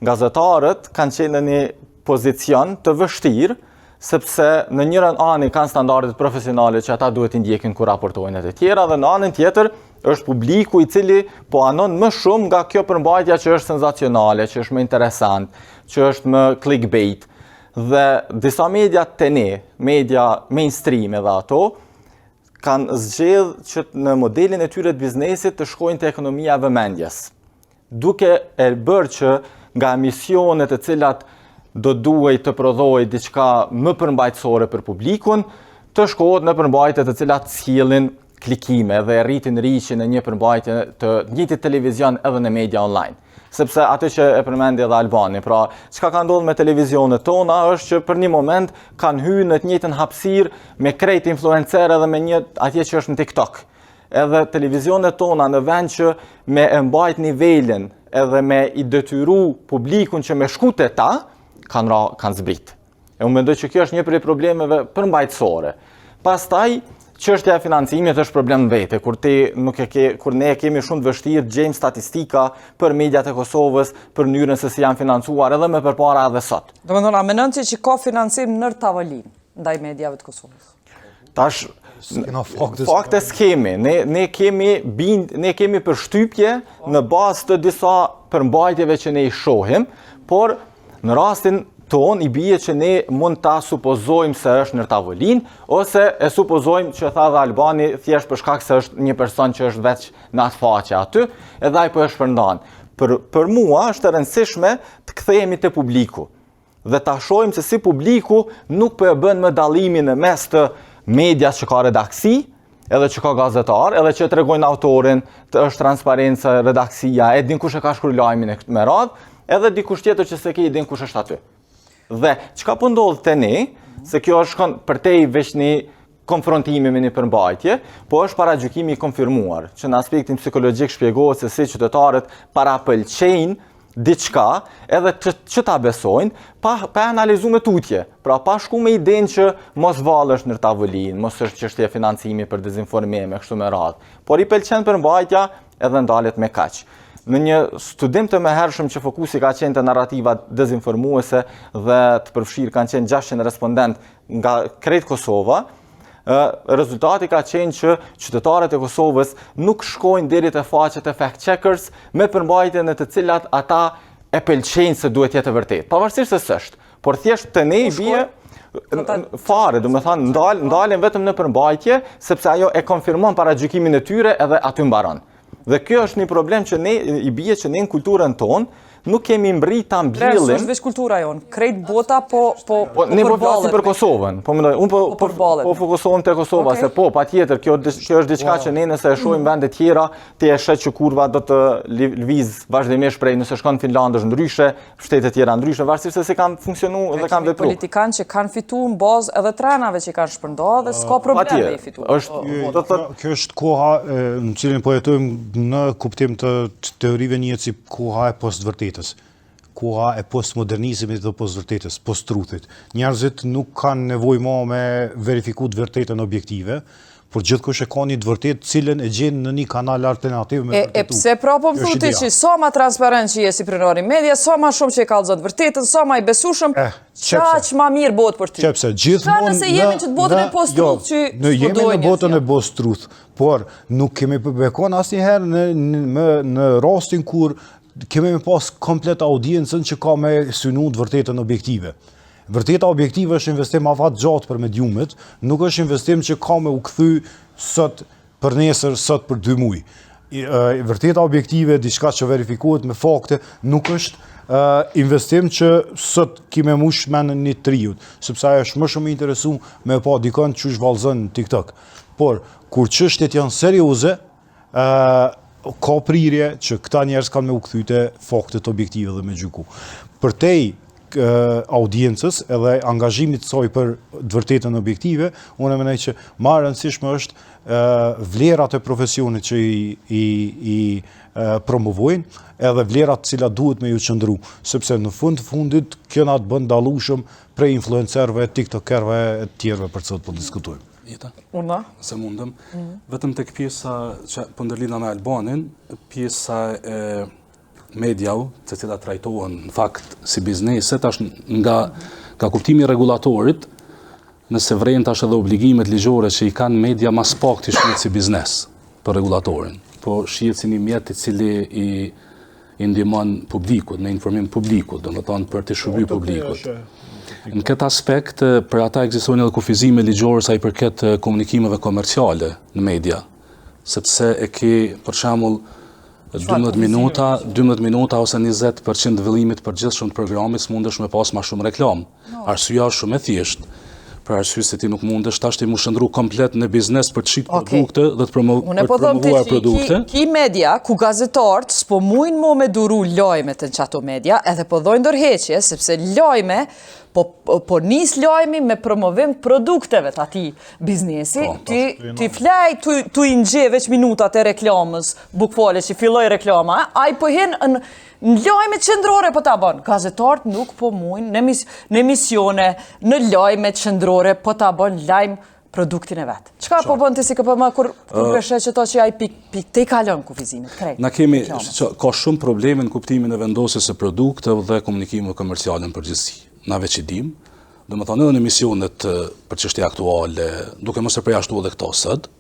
Speaker 6: Gazetarët kanë qenë në një pozicion të vështirë, sepse në njërën anë kanë standardet profesionale që ata duhet t'i ndjekin kur raportojnë e të tjera dhe në anën tjetër është publiku i cili po anon më shumë nga kjo përmbajtja që është senzacionale, që është më interesant, që është më clickbait. Dhe disa media te ne, media mainstream edhe ato, kanë zgjedh që në modelin e tyre të biznesit të shkojnë te ekonomia e vëmendjes. Duke e bërë që nga emisionet të cilat do duhej të prodhohej diçka më përmbajtësore për publikun, të shkohet në përmbajtje të cilat sjellin klikime dhe rritin reach-in e një përmbajtje të njëjtit televizion edhe në media online. Sepse atë që e përmendi edhe Albani, pra çka ka ndodhur me televizionet tona është që për një moment kanë hyrë në të njëjtën hapësirë me krejt influencer edhe me një atje që është në TikTok. Edhe televizionet tona në vend që me e mbajt nivelin edhe me i detyru publikun që me shku te ta, kanë ra, kanë zbrit. E unë mendoj që kjo është një prej problemeve përmbajtësore. Pastaj, çështja e financimit është problem në vete, kur ti nuk e ke, kur ne e kemi shumë të vështirë të gjejmë statistika për mediat e Kosovës, për mënyrën se si janë financuar edhe më përpara edhe sot.
Speaker 1: Domethënë, a menon ti që ka financim nër tavolinë ndaj mediave të Kosovës?
Speaker 6: Tash, fakte, fakte s'kemi. Ne, ne kemi bind, ne kemi përshtypje në bazë të disa përmbajtjeve që ne i shohim, por Në rastin tonë i bie që ne mund ta supozojmë se është nër tavolinë ose e supozojmë që tha dhe Albani thjesht për shkak se është një person që është veç në atë faqe aty, edhe ai po e shpërndan. Për për mua është e rëndësishme të kthehemi te publiku dhe ta shohim se si publiku nuk po e bën më dallimin në mes të medias që ka redaksi, edhe që ka gazetar, edhe që e tregojnë autorin, të është transparenca, redaksia, e din kush e ka shkru lajmin e me radhë, edhe dikush tjetër që s'e ke idenë kush është aty. Dhe, çka po ndodh te ne, se kjo është shkon përtej veç një konfrontimi me një përmbajtje, po është paragjykimi i konfirmuar, që në aspektin psikologjik shpjegohet se si qytetarët parapëlqejnë diçka edhe që, që ta besojnë, pa, pa analizu më tutje. Pra, pa shku me idenë që mos vallë është nër tavolinë, mos është çështje financimi për dezinformim e kështu me radhë. Por i pëlqen përmbajtja edhe ndalet me kaq. Në një studim të mëhershëm që fokusi ka qenë te narrativat dezinformuese dhe të përfshirë kanë qenë 600 respondent nga krejt Kosova, rezultati ka qenë që qytetarët e Kosovës nuk shkojnë deri te faqet e fact checkers me përmbajtje në të cilat ata e pëlqejnë se duhet jetë e vërtetë. Pavarësisht se s'është, por thjesht te ne i bie fare, domethënë, ndal, ndalen vetëm në përmbajtje, sepse ajo e konfirmon paragjykimin e tyre edhe aty mbaron. Dhe kjo është një problem që ne i bie që ne në kulturën tonë nuk kemi mbri ta mbjellim.
Speaker 1: S'është veç kultura jonë, krejt bota po po
Speaker 6: po ne po flasim për Kosovën. Po mendoj, unë po po po, po fokusohem te Kosova se po patjetër kjo kjo është diçka që ne nëse e shohim vende tjera, ti e sheh që kurva do të lëviz vazhdimisht prej nëse shkon në Finlandë është ndryshe, shtete tjera ndryshe, varësisht se si kanë funksionu dhe kanë
Speaker 1: vepru. Politikanë që kanë fitu në bazë edhe trenave që kanë shpërnda dhe s'ka problem me i fitu.
Speaker 6: Është,
Speaker 5: do të thotë, kjo është koha në cilën po jetojmë në kuptim të teorive njihet si koha e postvërtetës koha e postmodernizmit dhe postvërtetës, post-truthit. Njerëzit nuk kanë nevojë ma me verifiku të vërtetën objektive, por gjithkush e ka një të vërtetë cilën e gjen në një kanal alternativ
Speaker 1: me vërtetu. E, pse pra po më thu ti që sa ma transparent që je si pronar i media, sa ma shumë që e kallzon të vërtetën, sa ma i besueshëm, eh, qaq ma mirë bohet për
Speaker 5: ty. Qepse, gjithmonë...
Speaker 1: nëse jemi në botën e post-truth
Speaker 5: jo, që... Në jemi në botën e post-truth, por nuk kemi me kon asnjëherë në, në, në rastin kur kemi me pas komplet audiencën që ka me synu të vërtetën objektive. Vërteta objektive është investim afatgjatë për mediumet, nuk është investim që ka me u kthy sot për nesër, sot për dy muj. Vërteta objektive, diçka që verifikohet me fakte, nuk është investim që sot ki me mush menën një të riut, sepse ajo është më shumë interesu me pa dikon qysh vallzon në TikTok. Por, kur çështjet janë serioze, ka prirje që këta njerëz kanë me u kthy te faktet objektive dhe me gjyku. Përtej audiencës edhe angazhimit të saj për të vërtetën objektive, unë e mendoj që ma e rëndësishme është vlerat e profesionit që i, i, i promovojnë, edhe vlerat të cilat duhet me ju qëndru, sepse në fund të fundit kjo na të bën dallueshëm prej influencerëve, tiktokerëve e të tjerëve për të cilët po diskutojmë.
Speaker 2: Jeta?
Speaker 1: Unë?
Speaker 2: Se mundem. Mm. Vetëm tek pjesa që po ndërlidhna me Albanin, pjesa e mediau, të cilat trajtohen në fakt si biznese, tash nga, nga kuptimi i rregullatorit, nëse vren tash edhe obligimet ligjore që i kanë media ma s'pakti shihet si biznes për rregullatorin, po shihet si një mjet i cili i i ndihmon publikut, në informim publikut, domethënë për t'i shërby po, publikut. Në këtë aspekt, për ata ekzistojnë edhe kufizime ligjore sa i përket komunikimeve komerciale në media, sepse e ke, për shembull, 12 minuta, 12 minuta ose 20% të vëllimit të përgjithshëm të programit s'mundesh me pas ma shumë reklamë. Arsyeja është shumë e thjeshtë. Për arsye se ti nuk mundesh tash ti mu shndërru komplet në biznes për të shit okay. produkte dhe të promo Unë po them ti
Speaker 1: produkte. Ki, ki media ku gazetarët s'po mujnë mo me duru lajmet në qato media, edhe po dhojnë dorëheqje sepse lajme po po nis lajmi me promovim të produkteve të atij biznesi, po, ti ti flej tu tu i ngje veç minutat e reklamës, bukfale që filloi reklama, ai po hin në Në lajme qendrore po ta bën. Gazetarët nuk po mujnë në, emis, në emisione, në lajme qendrore po ta bën lajm produktin e vet. Çka po bën ti si KPM kur kur uh, sheh qëto që ai pik pik te kalon kufizimet
Speaker 2: krejt. Na kemi që, ka shumë probleme në kuptimin e vendosjes së produkteve dhe komunikimeve komerciale në përgjithësi. Na veç i dim, domethënë edhe në emisionet për çështje aktuale, duke mos e përjashtuar edhe këto sot,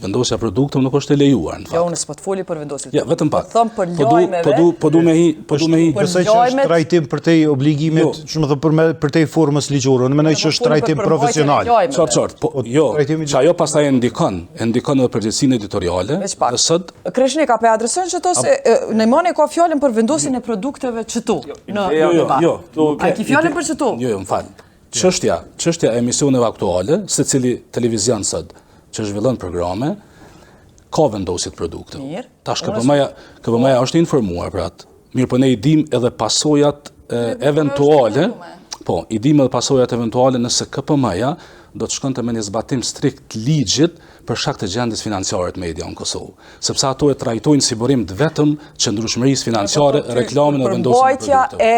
Speaker 2: Vendosja e produkteve nuk është e lejuar
Speaker 1: në fakt. Jo, unë s'po të foli për vendosje.
Speaker 2: Ja, vetëm pak.
Speaker 1: Po them për po lajmeve.
Speaker 2: Po du, po du me hi, po du me hi.
Speaker 5: Besoj që është trajtim përtej obligimit, jo. që më thë për me, përtej formës ligjore. Unë mendoj që është trajtim profesional.
Speaker 2: Qartë, qartë. Po, po jo, që ajo pastaj e ndikon, e ndikon edhe përgjegjësinë editoriale.
Speaker 1: Veç pak. Dhe sot Kreshnik, a po e adreson qëto se Najmani ka fjalën për vendosjen e produkteve qëtu në
Speaker 2: jo, jo, jo,
Speaker 1: jo. A ki fjalën për qëtu?
Speaker 2: Jo, jo, më fal. Çështja, çështja e emisioneve aktuale, secili televizion sot që zhvillon programe ka vendosje të produkteve.
Speaker 1: Mirë.
Speaker 2: Tash KPM-ja, KPM-ja është informuar për atë. Mirëpo ne i dim edhe pasojat e, eventuale. Po, i dim edhe pasojat eventuale nëse KPM-ja do të shkonte me një zbatim strikt të ligjit për shkak të gjendjes financiare të media në Kosovë, sepse ato e trajtojnë si burim të vetëm qëndrueshmërisë financiare, po, reklamën e vendosjen e
Speaker 1: produkteve.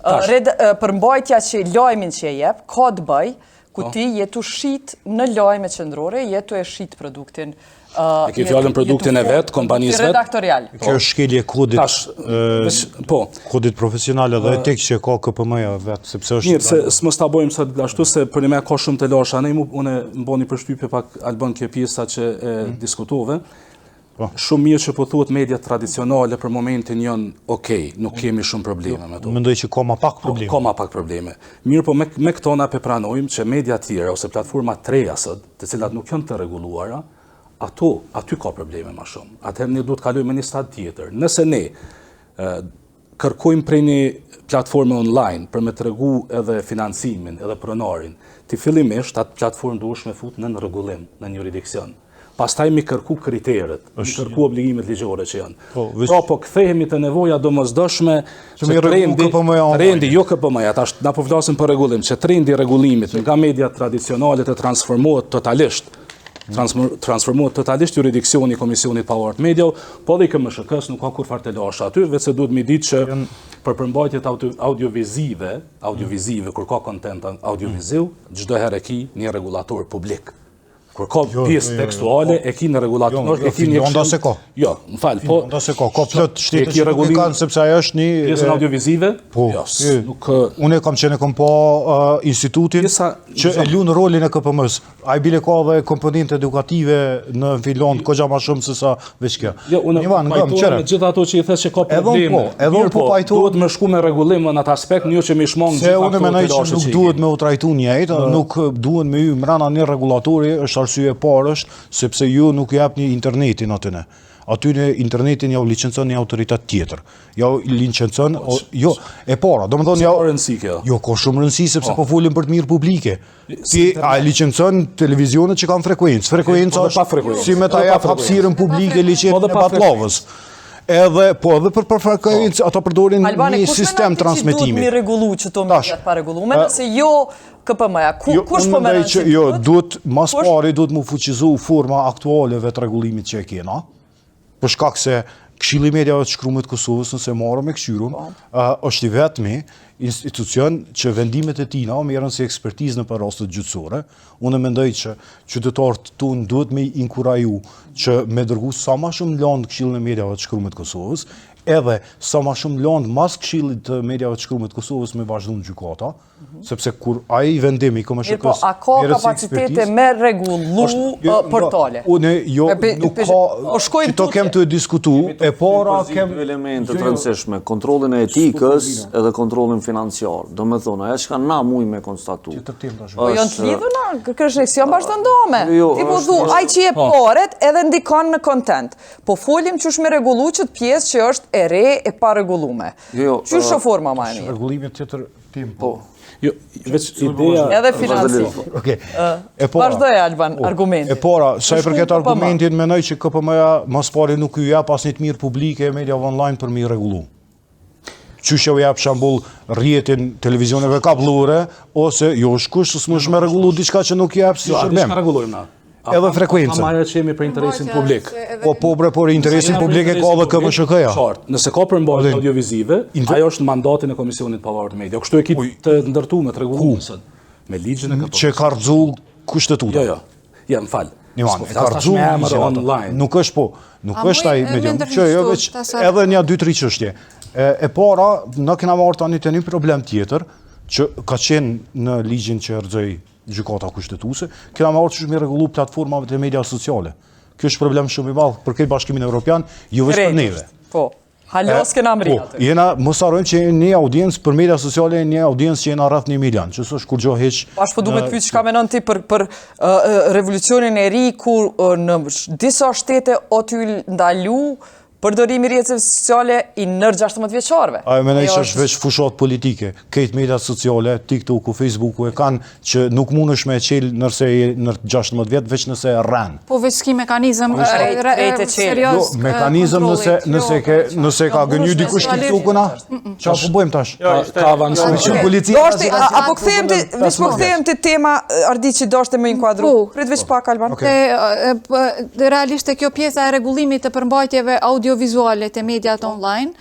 Speaker 1: Përmbajtja e përmbajtja që lajmin që e jep ka të bëj ku po. ti je tu shit në lajme qendrore, je tu e shit produktin
Speaker 2: E ke fjalën produktin e vet, kompanisë vet.
Speaker 1: Redaktorial.
Speaker 5: Kjo është shkelje e kodit.
Speaker 2: Tash, po.
Speaker 5: Kodit profesional edhe etik që ka KPM-ja vet, sepse
Speaker 2: është Mirë, se s'mos ta bëjmë sot ashtu se për një ka shumë telashe, ne mu unë më boni përshtypje pak Alban kjo pjesa që e mm. diskutove. Po. Shumë mirë që po thuhet media tradicionale për momentin janë okej, nuk kemi shumë probleme
Speaker 5: me to. Mendoj që ka ma pak po, probleme.
Speaker 2: Ka ma pak probleme. Mirë, po me, me këto na pe pranojmë që media tjera ose platforma të reja sot, të cilat nuk janë të rregulluara, ato, aty ka probleme ma shumë. Atëherë ne duhet të kalojmë në një stad tjetër. Nëse ne kërkojmë prej një platforme online për me tregu edhe financimin, edhe pronarin, ti fillimisht atë platformë duhesh me fut nën rregullim, nën juridiksion. Pastaj mi kërku kriteret, mi kërku obligimet ligjore që janë. Po, pra po kthehemi te nevoja domosdoshme
Speaker 5: që mi trendi,
Speaker 2: trendi, jo KPM-ja, tash na po flasim për rregullim, që trendi i rregullimit nga media tradicionale të transformohet totalisht transformohet totalisht juridiksioni i Komisionit Pavarur të Mediave, po dhe i KMSHK-s nuk ka kurrfarë telashe aty, veç se duhet mi ditë që për përmbajtjet audiovizive, audiovizive, kur ka content audioviziv, çdo herë e ki një rregullator publik. Kur ka jo, pjesë jo, jo, tekstuale, e ki një rregullator,
Speaker 5: jo,
Speaker 2: e ki një
Speaker 5: Finlanda se ka.
Speaker 2: Jo, më fal, po.
Speaker 5: Finlanda se ka, ka plot shtete që nuk e kanë sepse ajo është një
Speaker 2: pjesën audiovizive?
Speaker 5: Po.
Speaker 2: Jo,
Speaker 5: nuk unë kam qenë kam pa institutin që e luan rolin e KPM-s. Ai bile ka dhe komponente edukative në Finlandë, kogja ma shumë se sa veç
Speaker 2: kjo. Jo, unë pajtohem me gjithë ato që i the që ka
Speaker 5: probleme. Edhe unë po, edhe unë po, po
Speaker 2: pajtohem. Duhet me shku me rregullim në atë aspekt, jo që me shmang
Speaker 5: gjithë ato. Se unë mendoj që nuk duhet me u trajtu njëjtë, nuk duhet me hy mrena një rregullatori, është arsye e parë është sepse ju nuk jepni internetin atyne. Atyne internetin jau licencon një autoritet tjetër. Jau licencon, po, jo, e para,
Speaker 2: domethënë
Speaker 5: jau...
Speaker 2: Ka rëndësi kjo?
Speaker 5: Jo, ka shumë rëndësi, sepse po, po folim për të mirë publike. Ti a licencon televizionet që kanë frekuencë? Frekuenca
Speaker 2: po, është frekuencë.
Speaker 5: si me ta jap hapësirën publike liqenin po, e Batllavës. Edhe, po edhe për për frekuencë, po. ato përdorin
Speaker 1: Albani,
Speaker 5: një sistem transmetimi.
Speaker 1: Kush duhet mi rregullu qëto mediat pa rregullume, nëse jo KPM-ja, ku, jo, kush po
Speaker 5: menon që Jo, duhet, ma s'pari duhet mu fuqizu forma aktuale vetë rregullimit që e kena, për shkak se Këshilli i Mediave të Shkrume të Kosovës, nëse marrëm e këqyrum, po. është i vetmi institucion që vendimet e tina merren si ekspertizë nëpër rastet gjyqësore. Unë mendoj që qytetarët tonë duhet me inkuraju që me dërgu sa ma shumë landë Këshillin e Mediave të Shkrume të Kosovës, edhe sa ma shumë landë mas Këshillit të Mediave të Shkrume të Kosovës me vazhdu në gjykata, sepse kur ai vendim i KMSHK-së
Speaker 1: Mirëpo, a ka kapacitete me rregullu jo, portale?
Speaker 5: Unë, jo, nuk ka, po qito kem tu e diskutu, e para
Speaker 4: kem... Dy elemente të rëndësishme, kontrollin e etikës edhe kontrollin financiar. Domethonë, ajo çka na mujmë me konstatu.
Speaker 1: Po janë të lidhuna, kërkështë s'janë bash të ndame. Jo, Ti po thu, ai që jep po. paret edhe ndikon në content. Po folim qysh me rregullu qët pjesë që është e re e parregullume. Jo, jo, qysh është forma ma e mirë?
Speaker 5: Rregullimi tjetër Tim,
Speaker 2: po. Jo, veç ideja...
Speaker 1: Edhe financimi.
Speaker 5: Okej.
Speaker 1: E para... Vazhdoje, Alban, po, argumentin.
Speaker 5: E para, sa i përket argumentin, mendoj që KPM-ja ma s'pari nuk ju jap asnjë të mirë publike mediave online për me i rregullu. Qysh ju jap shembull rrjetin televizioneve kabllore, ose jo është kusht, s'mush me rregullu diçka që nuk jap si
Speaker 2: jo, shërbim. Jo, rregullojmë na.
Speaker 5: Edhe frekuencën.
Speaker 2: Ama ajo që jemi për interesin publik.
Speaker 5: Po po bre, por interesin publik e ka edhe KMSHK-ja.
Speaker 2: Qartë, nëse ka përmbajtje audiovizive, ajo është në mandatin e Komisionit Pavarur të Media. Kështu e ki të ndërtuar të rregulluar sot me ligjin e
Speaker 5: KPM. Që ka rrëzu kushtetuta.
Speaker 2: Jo, jo. Ja, më fal.
Speaker 5: Një man, e ka rrëzu ligjin online. Nuk është po, nuk është ai medium. Që jo veç edhe një dy tri çështje. E para, na kena marrë tani te një problem tjetër që ka qenë në ligjin që rrëzoi Gjykata Kushtetuese, kena me ardhë qysh me rregullu platformat e media sociale. Kjo është problem shumë i madh për këtë Bashkimin Evropian, jo veç për neve.
Speaker 1: Po, hala s'kena mrri
Speaker 5: po, aty. Jena, mos harrojmë që një audiencë për media sociale, një audiencë që jena rreth një milion, që s'është kurgjo hiç.
Speaker 1: Bash po du me të pyet çka menon ti për, për uh, revolucionin e ri, ku uh, në disa shtete o tu u ndalu Përdorimi i rrjeteve sociale i nër 16 vjeçarëve.
Speaker 5: Ajo mendoj që është veç fushatë politike. Krejt mediat sociale, TikToku, Facebooku e kanë që nuk mundesh me e çel nëse je nër 16 vjet, veç nëse e rren.
Speaker 3: Po veç s'ki mekanizëm
Speaker 5: serioz. Jo, mekanizëm nëse nëse ke nëse ka gënjy dikush TikTokun a? Çfarë po bëjmë tash?
Speaker 2: Jo, ka avancuar.
Speaker 5: Shumë policia.
Speaker 1: Doshti, a po kthehem te, veç po kthehem te tema Ardi që doshte me inkuadru. Po. Prit veç pak Alban.
Speaker 3: Te realisht te kjo pjesa e rregullimit të përmbajtjeve audiovizuale te mediat online,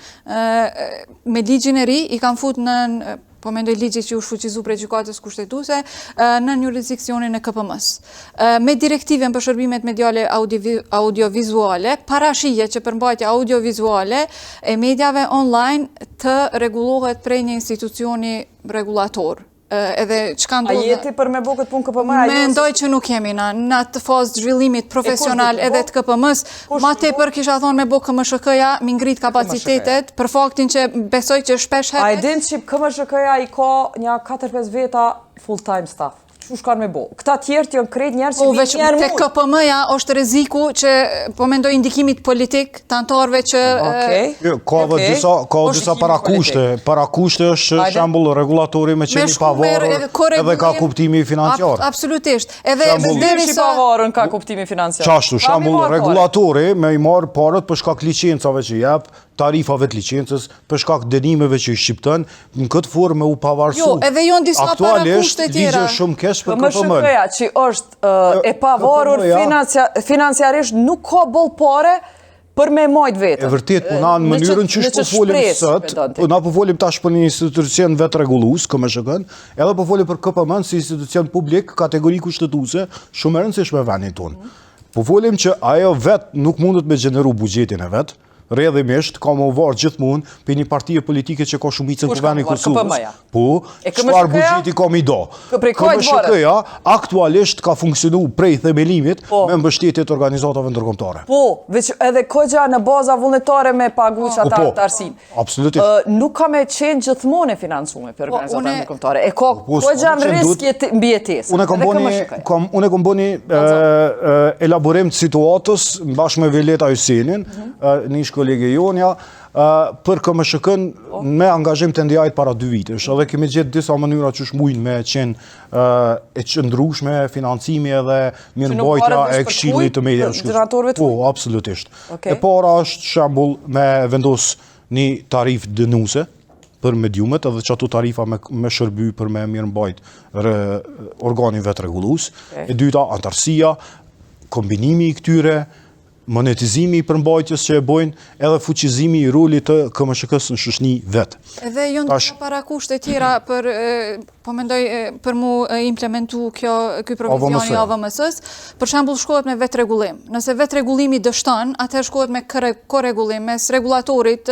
Speaker 3: me ligjin e ri i kanë fut në po mendoj ligji që u shfuqizu prej gjykatës kushtetuese, në jurisdiksionin e KPM-së. Me direktivën për shërbimet mediale audiovizuale, parashihet që përmbajtja audiovizuale e mediave online të rregullohet prej një institucioni rregullator. Edhe çka
Speaker 1: ndodh? A je ti për me bo këtë punë
Speaker 3: KPM? Mendoj që nuk jemi na, në atë fazë të zhvillimit profesional edhe të KPM-së. Ma tepër kisha thonë me bo KMSHK-ja, mi ngrit kapacitetet, për faktin që besoj që shpesh
Speaker 1: herë... A e din që KMSHK-ja i ka nja 4-5 veta full time staff? Qysh kanë me bo? Këta tjerët janë krejt njerëz që
Speaker 3: po, veç te KPM-ja është rreziku që po mendoj ndikimit politik të anëtarëve që
Speaker 1: Okej.
Speaker 5: Jo, ka edhe disa ka edhe disa parakushte. Parakushte është që shembull rregullatori me qenë i pavarur edhe ka kuptimi financiar.
Speaker 3: Absolutisht. Edhe
Speaker 1: derisa i pavarur ka kuptimi financiar.
Speaker 5: Qashtu, shembull rregullatori me i marr paret për shkak licencave që jep, tarifave të licencës, për shkak dënimeve që i shqipton, në këtë formë me u pavarësu.
Speaker 3: Jo, edhe janë disa parakushte
Speaker 5: tjera. Aktualisht, ligji është shumë keq për KPM-në.
Speaker 1: KMSHK-ja, që është e pavarur financiarisht, nuk ka boll pare për me majtë
Speaker 5: veten. E vërtet, po na në mënyrën qysh po folim sot, po na po folim tash për një institucion vetërregullues, KMSHK-n, edhe po folim për KPM-n si institucion publik, kategori kushtetuese, shumë e rëndësishme në vendin tonë. Po folim që ajo vetë nuk mundet me gjeneru buxhetin e vet, Rrjedhimisht, ka me u varë gjithmonë prej një partie politike që ka shumicën në Kuvendin e Kosovës. Po, çfarë buxheti ka me i da. KMSHK-ja aktualisht ka funksionu prej themelimit po. me mbështetje të organizatave
Speaker 1: ndërkombëtare. Po, veç edhe koxha në baza vullnetare me pagu që ata po, anëtarësinë.
Speaker 5: Absolutisht.
Speaker 1: Nuk ka me qenë gjithmonë e financume prej po, organizatave ndërkombëtare. E ka po, koxha në risk mbijetesë.
Speaker 5: Unë kam bo ni, kam, unë kam bo ni elaborim të situatës bashkë me Violeta Hysenin, mhm. një ish kolege jonja, për KMSHK-n po. me angazhim të NDI-t para dy vitesh. Edhe kemi gjetë disa mënyra qysh mujnë me qenë e qëndrueshme financimi edhe mirëmbajtja e këshillit të
Speaker 1: mediave.
Speaker 5: Po, absolutisht. E para është shembull me vendos një tarifë dënuese për mediumet edhe që ato tarifa me, me shërby për me mirëmbajt re, organin vetërregullues. E dyta, antarësia, kombinimi i këtyre. Monetizimi i përmbajtjes që e bojnë edhe fuqizimi i rolit të KMSHK-së në shoqni
Speaker 3: vetë. Edhe janë disa parakushte tjera për, po mendoj, për mu implementu kjo, ky provizion i AVMS-së, për shembull shkohet me vetërregullim. Nëse vetërregullimi dështon, atëherë shkohet me korregullim mes rregullatorit,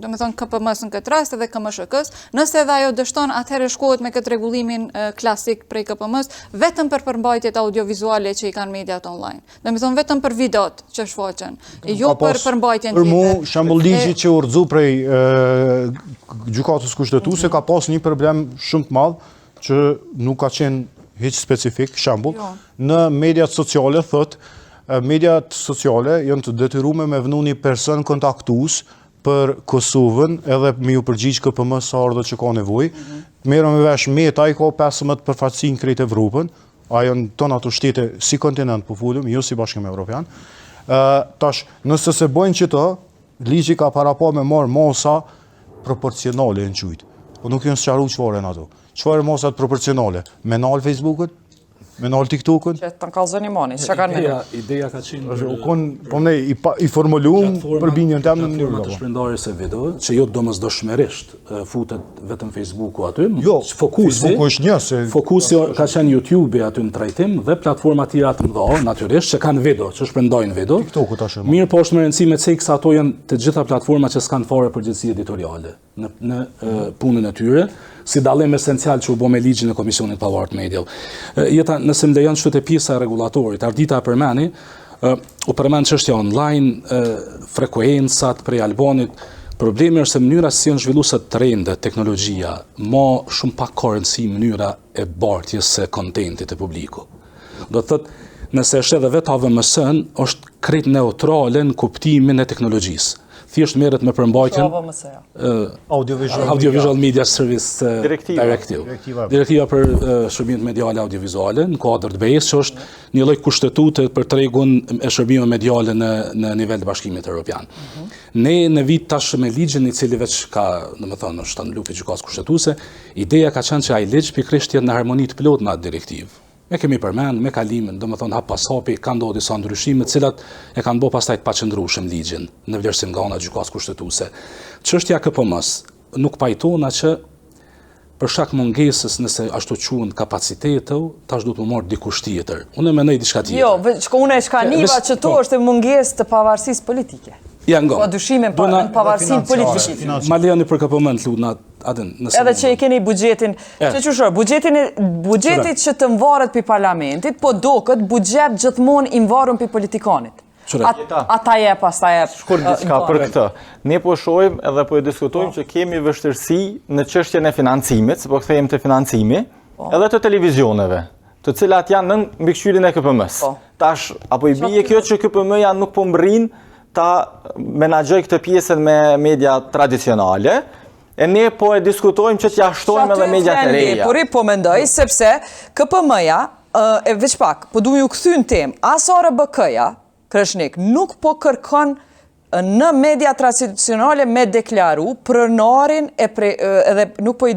Speaker 3: domethonë KPM-së në këtë rast edhe KMSHK-së, nëse edhe ajo dështon, atëherë shkohet me këtë rregullimin klasik prej KPM-së, vetëm për përmbajtjet audiovizuale që i kanë mediat online. Domethonë vetëm për videot që shfaqen, jo për përmbajtjen
Speaker 5: tjetër. Për mu, shembull ligji që u rrëzu prej gjykatës kushtetuese, mhm. ka pas një problem shumë të madh që nuk ka qenë hiç specifik, shembull, jo. në mediat sociale thotë, mediat sociale janë të detyrume me vnu një person kontaktues për Kosovën edhe me ju përgjigj KPM sa herë që ka nevojë. Mm -hmm. Merrem vesh Meta i ka 15 përfaqësi në krejt Evropën, A janë tonë ato shtete si kontinent po folim, jo si Bashkim Evropian. Ë tash, nëse s'e bojnë qito, ligji ka parapa me marr masa proporcionale në qujt. Po nuk janë sqaru çfarë janë ato. Çfarë masat proporcionale? Me nal Facebookun? Me nal TikTokun?
Speaker 1: Që të në kallzoni moni, çka kanë
Speaker 2: me? Ideja ka qenë
Speaker 5: për... U kon, po ne, i, pa, i formulum për bindjen tem në
Speaker 2: mënyrë. Platforma të shpërndarjes së video, që jo domosdoshmërisht futet vetëm Facebooku aty.
Speaker 5: Jo, fokusi, Facebooku është një
Speaker 2: se fokusi ka qenë YouTube-i aty në trajtim dhe platforma tjera të mëdha, natyrisht që kanë video, që shpërndajnë video.
Speaker 5: TikToku tash.
Speaker 2: Mirë, po është me rëndësi me cek se ato janë të gjitha platforma që s'kanë fare përgjegjësi editoriale në në punën e tyre, si dallim esencial që u bë me ligjin e Komisionit të Pavarur të Mediave. Jeta, nëse më lejon kështu te pjesa e rregullatorit, Ardita e përmeni, u përmend çështja online, frekuencat prej Albanit, problemi është se mënyra si janë zhvillu sot trendet, teknologjia, ma shumë pak ka rëndësi mënyra e bartjes së kontentit te publiku. Do të thotë, nëse është edhe vetë AVMS-n, është krejt neutrale në kuptimin e teknologjisë. Thjesht merret me përmbajtjen
Speaker 1: AVMS-ja.
Speaker 5: Audiovisual,
Speaker 2: Audiovisual Media Service Direktiva. Directive. Direktiva. Direktiva për shërbimet mediale audiovizuale në kuadër të BE-së, që është një lloj kushtetute për tregun e shërbimeve mediale në në nivel të Bashkimit Evropian. Mm -hmm. Ne në vit tash me ligjin i cili veç ka, domethënë, është anulu prej gjykatës kushtetuese, ideja ka qenë që ai ligj pikërisht të jetë në harmoni të plotë me atë direktivë. E kemi përmend me kalimin, domethënë hap pas hapi kanë ndodhur disa ndryshime, të cilat e kanë bërë pastaj të paqëndrueshëm ligjin në vlerësim nga ana e gjykatës kushtetuese. Çështja e KPM-s nuk pajtona që për shkak mungesës nëse ashtu quhen kapaciteteve, tash duhet me marrë dikush tjetër. Unë mendoj diçka
Speaker 1: tjetër. Jo, çka unë e çka niva që tu po. është mungesë të pavarësisë politike.
Speaker 2: Ja, ngo.
Speaker 1: Po dyshime pa, në pavarësinë politike.
Speaker 2: Ma lejoni për KPM të lutna,
Speaker 1: adën, nëse Edhe që e keni buxhetin, që qysh, buxhetin e buxhetit që të mvaret pi parlamentit, po doket buxhet gjithmonë i mvarun pi politikanit. Ata jep, ata
Speaker 6: jep. Shkurt diçka për këtë. Ne po shohim edhe po e diskutojmë po. që kemi vështirësi në çështjen e financimit, se po kthehemi te financimi, po. edhe të televizioneve, të cilat janë nën mbikëqyrjen e KPM-së. Po. Tash, apo i bie kjo që KPM-ja nuk po mbërrin ta menaxhojë këtë pjesën me media tradicionale, E ne po e diskutojmë që t'ja shtojmë edhe mediat e
Speaker 1: reja. Por po mendoj, sepse KPM-ja, e veç pak, po du me ju kthy në temë, as ARBK-ja, Kreshnik, nuk po kërkon në media tradicionale me deklaru pronarin e pre, edhe nuk po i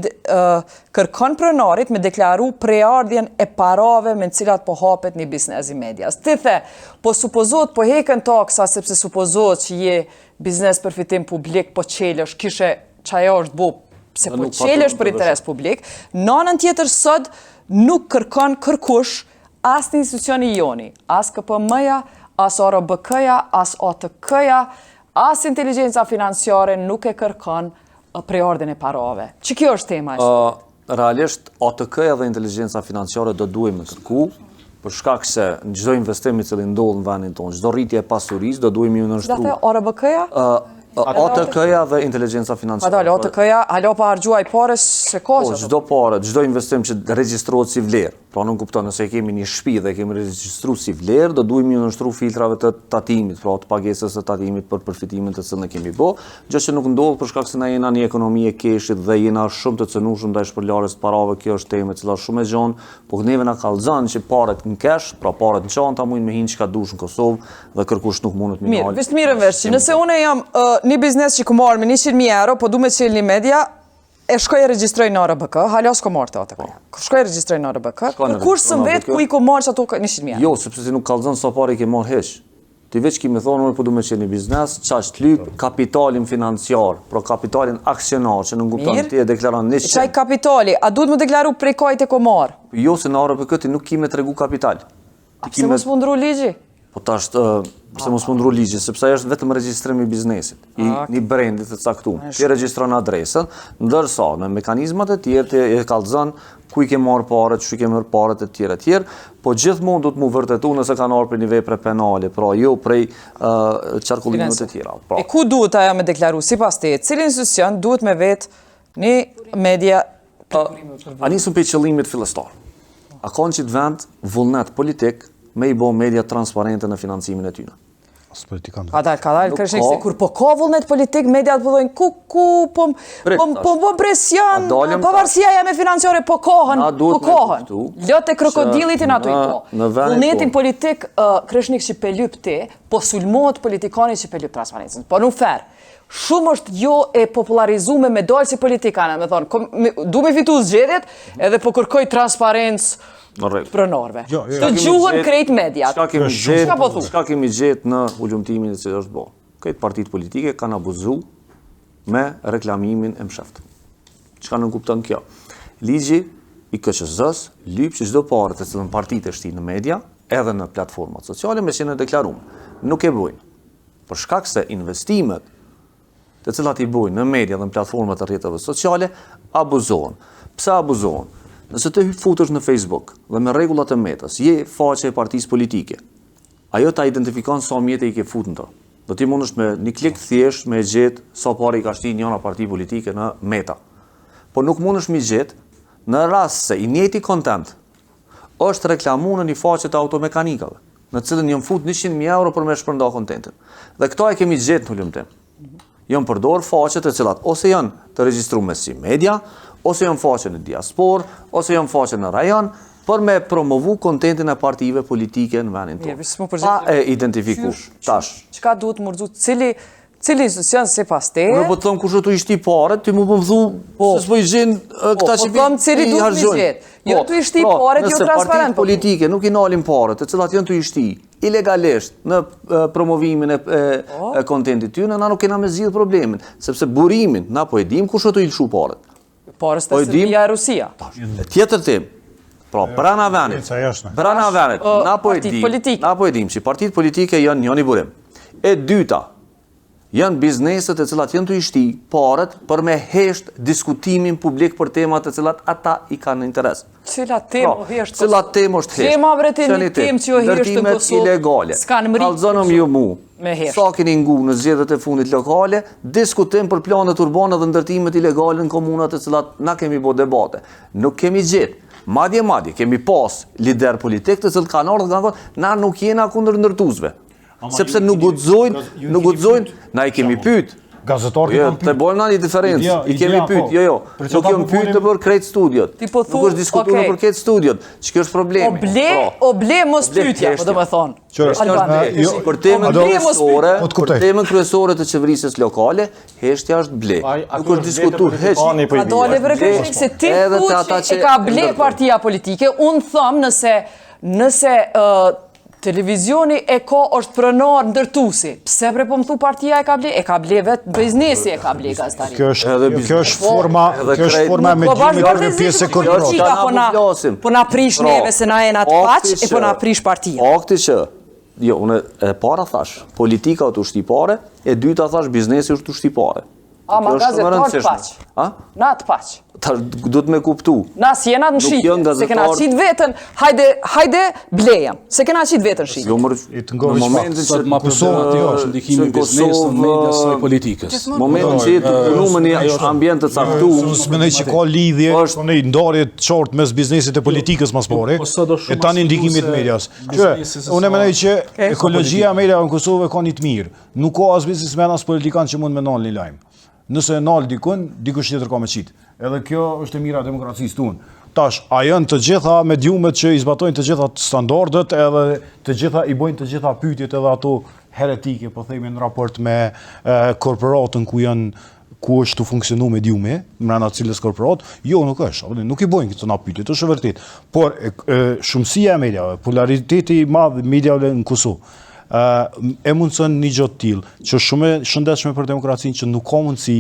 Speaker 1: kërkon pronarit me deklaru prejardhjen e parave me të cilat po hapet një biznes i medias. Ti the, po supozohet po heken taksa sepse supozohet që je biznes për fitim publik po çelësh, kishe qajo është bo, pse po çelësh për interes publik, në anën tjetër sot nuk kërkon kërkush asnjë institucion i joni, as KPM-ja, as ARBK-ja, as ATK-ja, as inteligjenca financiare nuk e kërkon prejardhjen e parave. Që kjo është tema e
Speaker 4: sot? Realisht, ATK-ja dhe inteligjenca financiare do duhej me kërku, për shkak se në çdo investim i cili ndodh në vendin tonë, çdo rritje e pasurisë do duhej me iu nënshtru.
Speaker 1: Cila the ARBK-ja?
Speaker 4: ATK-ja dhe inteligjenca
Speaker 1: financiare. Pa dalë, ATK-ja, hala pa harxhu ai pare se ka
Speaker 4: po, çdo pare, çdo investim që regjistrohet si vlerë. Pra nënkupton, nëse kemi një shtëpi dhe kemi regjistru si vlerë, do duhej me iu nënshtru filtrave të tatimit, pra të pagesës së tatimit për përfitimin të cilën e kemi bo, gjë që nuk ndodh për shkak se na jena një ekonomi e keshit dhe jena shumë të cenueshëm ndaj shpërlarjes së parave, kjo është temë e cila është shumë e gjanë, po neve na kallxon që paret në kesh, pra paret në çanta mujnë me hinë çka dush në Kosovë dhe kërkush nuk mundet
Speaker 1: me Mirë, veç të merrem vesh, nëse unë jam uh, një biznes që kom marrë me 100.000 euro, po du me çelë një media, E shkoj e regjistroj në ARBK, hala s'ko marrë te ATK. Po. Shkoj e regjistroj në ARBK, kurkush s'më vet ku i ko marrë qato 100.000
Speaker 4: Jo, sepse ti nuk kallzon sa pare i ke marrë hiç. Ti veç ki me thonë, unë po du me çel një biznes, qaq të lyp kapitalin financiar, pra kapitalin aksionar, që nënkupton ti e deklaron një
Speaker 1: qenë. Qaj kapitali, a duhet me deklaru prej kajt e ko marrë?
Speaker 4: Jo, se në ARPK ti nuk ki me tregu kapital.
Speaker 1: A pse mos m'u ndrru ligji?
Speaker 4: Po tash, pse mos m'u ndrru ligji, sepse ajo është vetëm regjistrim i biznesit, i një brendit të caktuar. Ti regjistron adresën, ndërsa në mekanizmat e tjerë ti e kallzon ku i ke marrë paret, qysh i ke marrë paret e tjera e tjera, po gjithmonë duhet m'u vërtetu nëse kanë ardhur prej një vepre penale, pra jo prej qarkullimeve të tjera.
Speaker 1: Pra. E ku duhet ajo me deklaru sipas teje? Cili institucion duhet me vet një media
Speaker 4: A nisëm prej qëllimit fillestar. A ka në qit vend vullnet politik me i bo media transparente në financimin e
Speaker 5: tyne? As politikan.
Speaker 1: Ka dal, ka dal, Kreshnik, se kur po ka vullnet politik, mediat po thonë ku ku po po po po presion, pavarësia jeme financiare po kohen, po kohen. Lot e krokodilit i ato i po. Vullnetin politik Kreshnik që pe lyp ti, po sulmohet politikani që pe lyp transparencën. Po nuk fer. Shumë është jo e popullarizume me dalë si politikana, me thonë, me, du me fitu zgjedhjet, edhe po kërkoj transparencë pronarve. Jo, jo, të gjuhën krejt mediat.
Speaker 4: Çka kemi gjetë, po çka kemi gjetë në hulumtimin e cili është bo? Krejt partitë politike kanë abuzu me reklamimin e msheftë. Çka nënkupton kjo? Ligji i KQZ-s lyp që çdo pare të cilën partitë e shtinë në media, edhe në platformat sociale, me qenë e deklarume. Nuk e bojnë. Për shkak se investimet të cilat i bojnë në media dhe në platformat e rrjeteve sociale abuzohen. Pse abuzohen? Nëse ti futesh në Facebook dhe me rregullat e Metës, je faqe e partisë politike. Ajo ta identifikon sa mjete i ke fut në to. Dhe ti mundesh me një klik thjesht me gjet sa pare i ka shti njëra parti politike në Meta. Po nuk mundesh me gjet në rast se i njëjti content është reklamu në një faqe të automekanikave, në cilën janë fut 100.000 euro për me shpërnda kontentin. Dhe këto e kemi gjetë në hulumtim. Janë përdor faqe të cilat ose janë të regjistrume si media, ose janë faqe në diasporë, ose janë faqe në rajon, për me promovu kontentin e partive politike në vendin tonë. Pa e identifiku.
Speaker 1: Tash. Çka duhet m'u rrëzu, cili Cili institucion sipas teje?
Speaker 4: Unë po të them kush është tu i shti paret, ti mu po më thu po, se s'po i gjen po, këta
Speaker 1: po, që po them cili duhet me gjet. Jo po, tu i shti pra, paret, jo transparent.
Speaker 4: Nëse partitë politike nuk i nalin paret, të cilat janë tu i shti ilegalisht në promovimin e, e, po. e kontentit tyne, na nuk kena me zgjidh problemin, sepse burimin, na po e dim kush është tu i lëshu
Speaker 1: paret. Paret te Serbia e Rusia.
Speaker 4: Tjetër temë. Pra, brana venit, brana venit, na po e dim, na po e dim që partitë politike janë njëni burim. E dyta, janë bizneset e cilat janë tu i shti paret për me hesht diskutimin publik për temat të cilat ata i kanë në
Speaker 1: interes. Cila temë
Speaker 4: pra, o hesht? Cila temë është hesht?
Speaker 1: Tema bre te një temë që o hesht në Kosovë?
Speaker 4: ilegale.
Speaker 1: S'kanë mri.
Speaker 4: Kallzonëm ju mu.
Speaker 1: Me hesht.
Speaker 4: Sa keni ngu në zgjedhjet e fundit lokale, diskutim për planet urbane dhe ndërtimet ilegale në komunat e cilat na kemi bo debate. Nuk kemi gjetë. Madje, madje, kemi pas lider politik të cilët kanë ardhë dhe kanë thonë, na nuk jena kundër ndërtuesve. Sepse nuk guxojnë, nuk guxojnë, na i kemi pyet.
Speaker 5: Gazetarët i
Speaker 4: jo, kanë pyet. Të bëjmë na një diferencë. I kemi pyet, po. jo, jo. Nuk janë pyet nëpër krejt studiot.
Speaker 1: Po
Speaker 4: nuk është diskutuar nëpër krejt studiot. Që kjo është problemi.
Speaker 1: O ble, pra, o ble mos pyetja, po do të
Speaker 4: thonë. Jo, për temën kryesore, po për temën kryesore të qeverisjes lokale, heshtja është ble. Nuk është diskutuar
Speaker 1: hiç. A do le bre se ti thu që e ka ble partia politike, unë them nëse nëse Televizioni e ka është pronar ndërtusi. Pse bre po më thu partia e ka ble? E ka ble vetë biznesi e ka ble
Speaker 5: gazetari. Kjo është kjo është po, forma, kjo është forma e po, mediumit për një pjesë e
Speaker 1: korporatës. Po na po na prish pra, neve se na jena të paq e po na prish partia.
Speaker 4: Fakti që jo, unë e para thash, politika është tu shti pare, e dyta thash biznesi është tu shti pare.
Speaker 1: Ama gazetarët të paq. A? Na të
Speaker 4: paq. Ta duhet me kuptu.
Speaker 1: Na s'jena në shitje, se kena qitë vetën, hajde, hajde blejem, se kena qitë vetën shitje.
Speaker 4: Jo, mërë,
Speaker 2: në momentin që në Kosovë, jo, është ndikimi i biznesit në media se i politikës.
Speaker 4: Në momentin që je tu punu në një ambient të
Speaker 5: caktuar. S'mendoj që ka lidhje, po një ndarje të qartë mes biznesit e politikës ma s'pari, po, e tani ndikimit medias. Që, unë mendoj që ekologjia e mediave në Kosovë ka një të mirë. Nuk ka as biznesmen as politikan që mund me nalë një lajm. Nëse e nalë dikun, dikush tjetër ka me qitë. Edhe kjo është e mira e demokracisë tonë. Tash, a janë të gjitha mediumet që i zbatojnë të gjitha standardet edhe të gjitha i bojnë të gjitha pyetjet edhe ato heretike, po themi në raport me e, korporatën ku janë ku është tu funksionu mediumi, mrena cilës korporatë, jo, nuk është, apo nuk i bojnë këto na pyetjet, është e vërtetë. Por e, e, shumësia e mediave, polariteti i madh i mediave në Kosovë. e mundëson një gjë të tillë, që është shumë e shëndetshme për demokracinë që nuk ka mundësi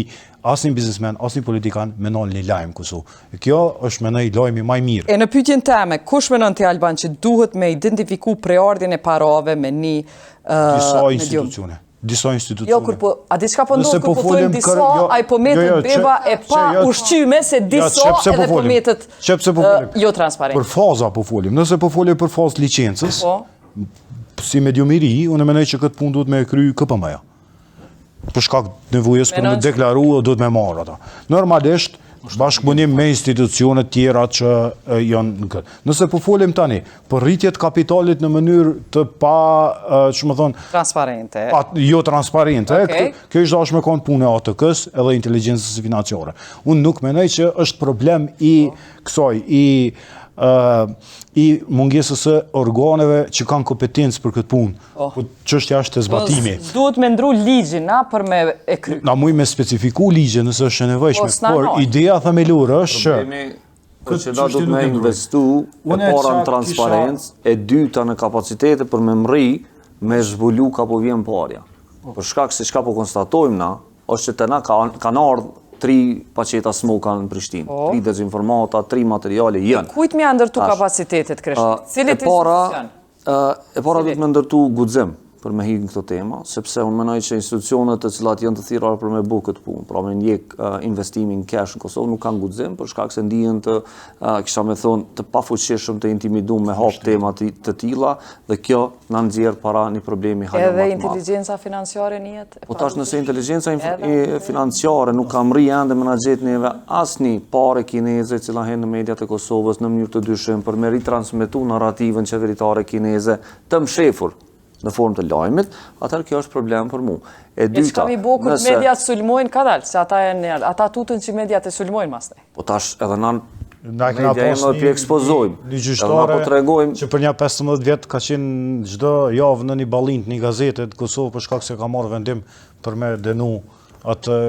Speaker 5: asnjë biznesmen, asnjë politikan me nal një lajm në Kosovë. E kjo është mendoj lajmi ma i mirë.
Speaker 1: E në pyetjen teme, kush menon ti Alban që duhet me identifiku prejardhjen e parave me një
Speaker 5: uh, Disa institucione. Disa institucione.
Speaker 1: Jo, kur po, a di çka po ndodh kur po, po thojmë disa, jo, ai po metet jo, jo, beba e pa jo, ushqyme se disa jo, po edhe po metet
Speaker 5: qe pse po folim.
Speaker 1: jo transparent.
Speaker 5: Për faza po folim. Nëse po folim për fazë licencës, po. si medium i ri, unë mendoj që këtë punë duhet me e kry KPM-ja. Për shkak të nevojës për me deklaru, duhet me marrë ata. Normalisht, bashkëpunim me institucionet tjera që janë në këtë. Nëse po folim tani, për rritje të kapitalit në mënyrë të pa, qysh me thonë...
Speaker 1: Transparente.
Speaker 5: Pa, jo transparente. Okay. Kjo është dashtë me konë punë e ATK-së edhe inteligjencës financiare. Unë nuk mendoj që është problem i po. kësaj, i i mungesës së organeve që kanë kompetencë për këtë punë. Po, po çështja është te zbatimi.
Speaker 1: Po, duhet me ndru ligjin, na për me e
Speaker 5: kry. Na mujmë me specifiku ligjin nëse është e nevojshme, po, por ideja themelore është
Speaker 4: që Problemi është që na duhet me investu e para në transparencë, e dyta në kapacitete për me mrri, me zbulu ka po vjen parja. Po. Për shkak se çka po konstatojmë na, është që te na kanë ardhë tri paqeta smoka në Prishtinë, po. tri dezinformata, tri materiale
Speaker 1: janë. Kujt me ia ndërtu kapacitetet, Kreshnik? Cilit
Speaker 4: institucion? E para duhet me ndërtu guxim për me hi në këto tema, sepse unë mendoj që institucionet të cilat janë të thirrura për me bu këtë punë, pra me ndjek investimin cash në Kosovë, nuk kanë guxim, për shkak se ndihen të, kisha me thonë, të pafuqishëm, të intimidum me hap tema të, të tilla, dhe kjo na nxjerr para një problemi
Speaker 1: hala më të madh. Edhe inteligjenca financiare njihet?
Speaker 4: Po tash nëse inteligjenca financiare nuk ka mrri ende me na gjetë neve asnjë pare kineze e cila hen në mediat e Kosovës në mënyrë të dyshimtë për me ritransmetu narrativën qeveritare kineze të mshefur në formë të lajmit, atëherë kjo është problem për mu.
Speaker 1: E dyta, e çka mi bo kur mediat sulmojnë kadal, se ata janë ata tutën që mediat e sulmojnë
Speaker 4: masnej. Po tash edhe na Na kena pas një, ekspozojmë.
Speaker 5: Një gjyqtare po tregojmë që për nja 15 vjet ka qenë çdo javë në një ballinë një gazete të Kosovës për shkak se ka marrë vendim për me dënu atë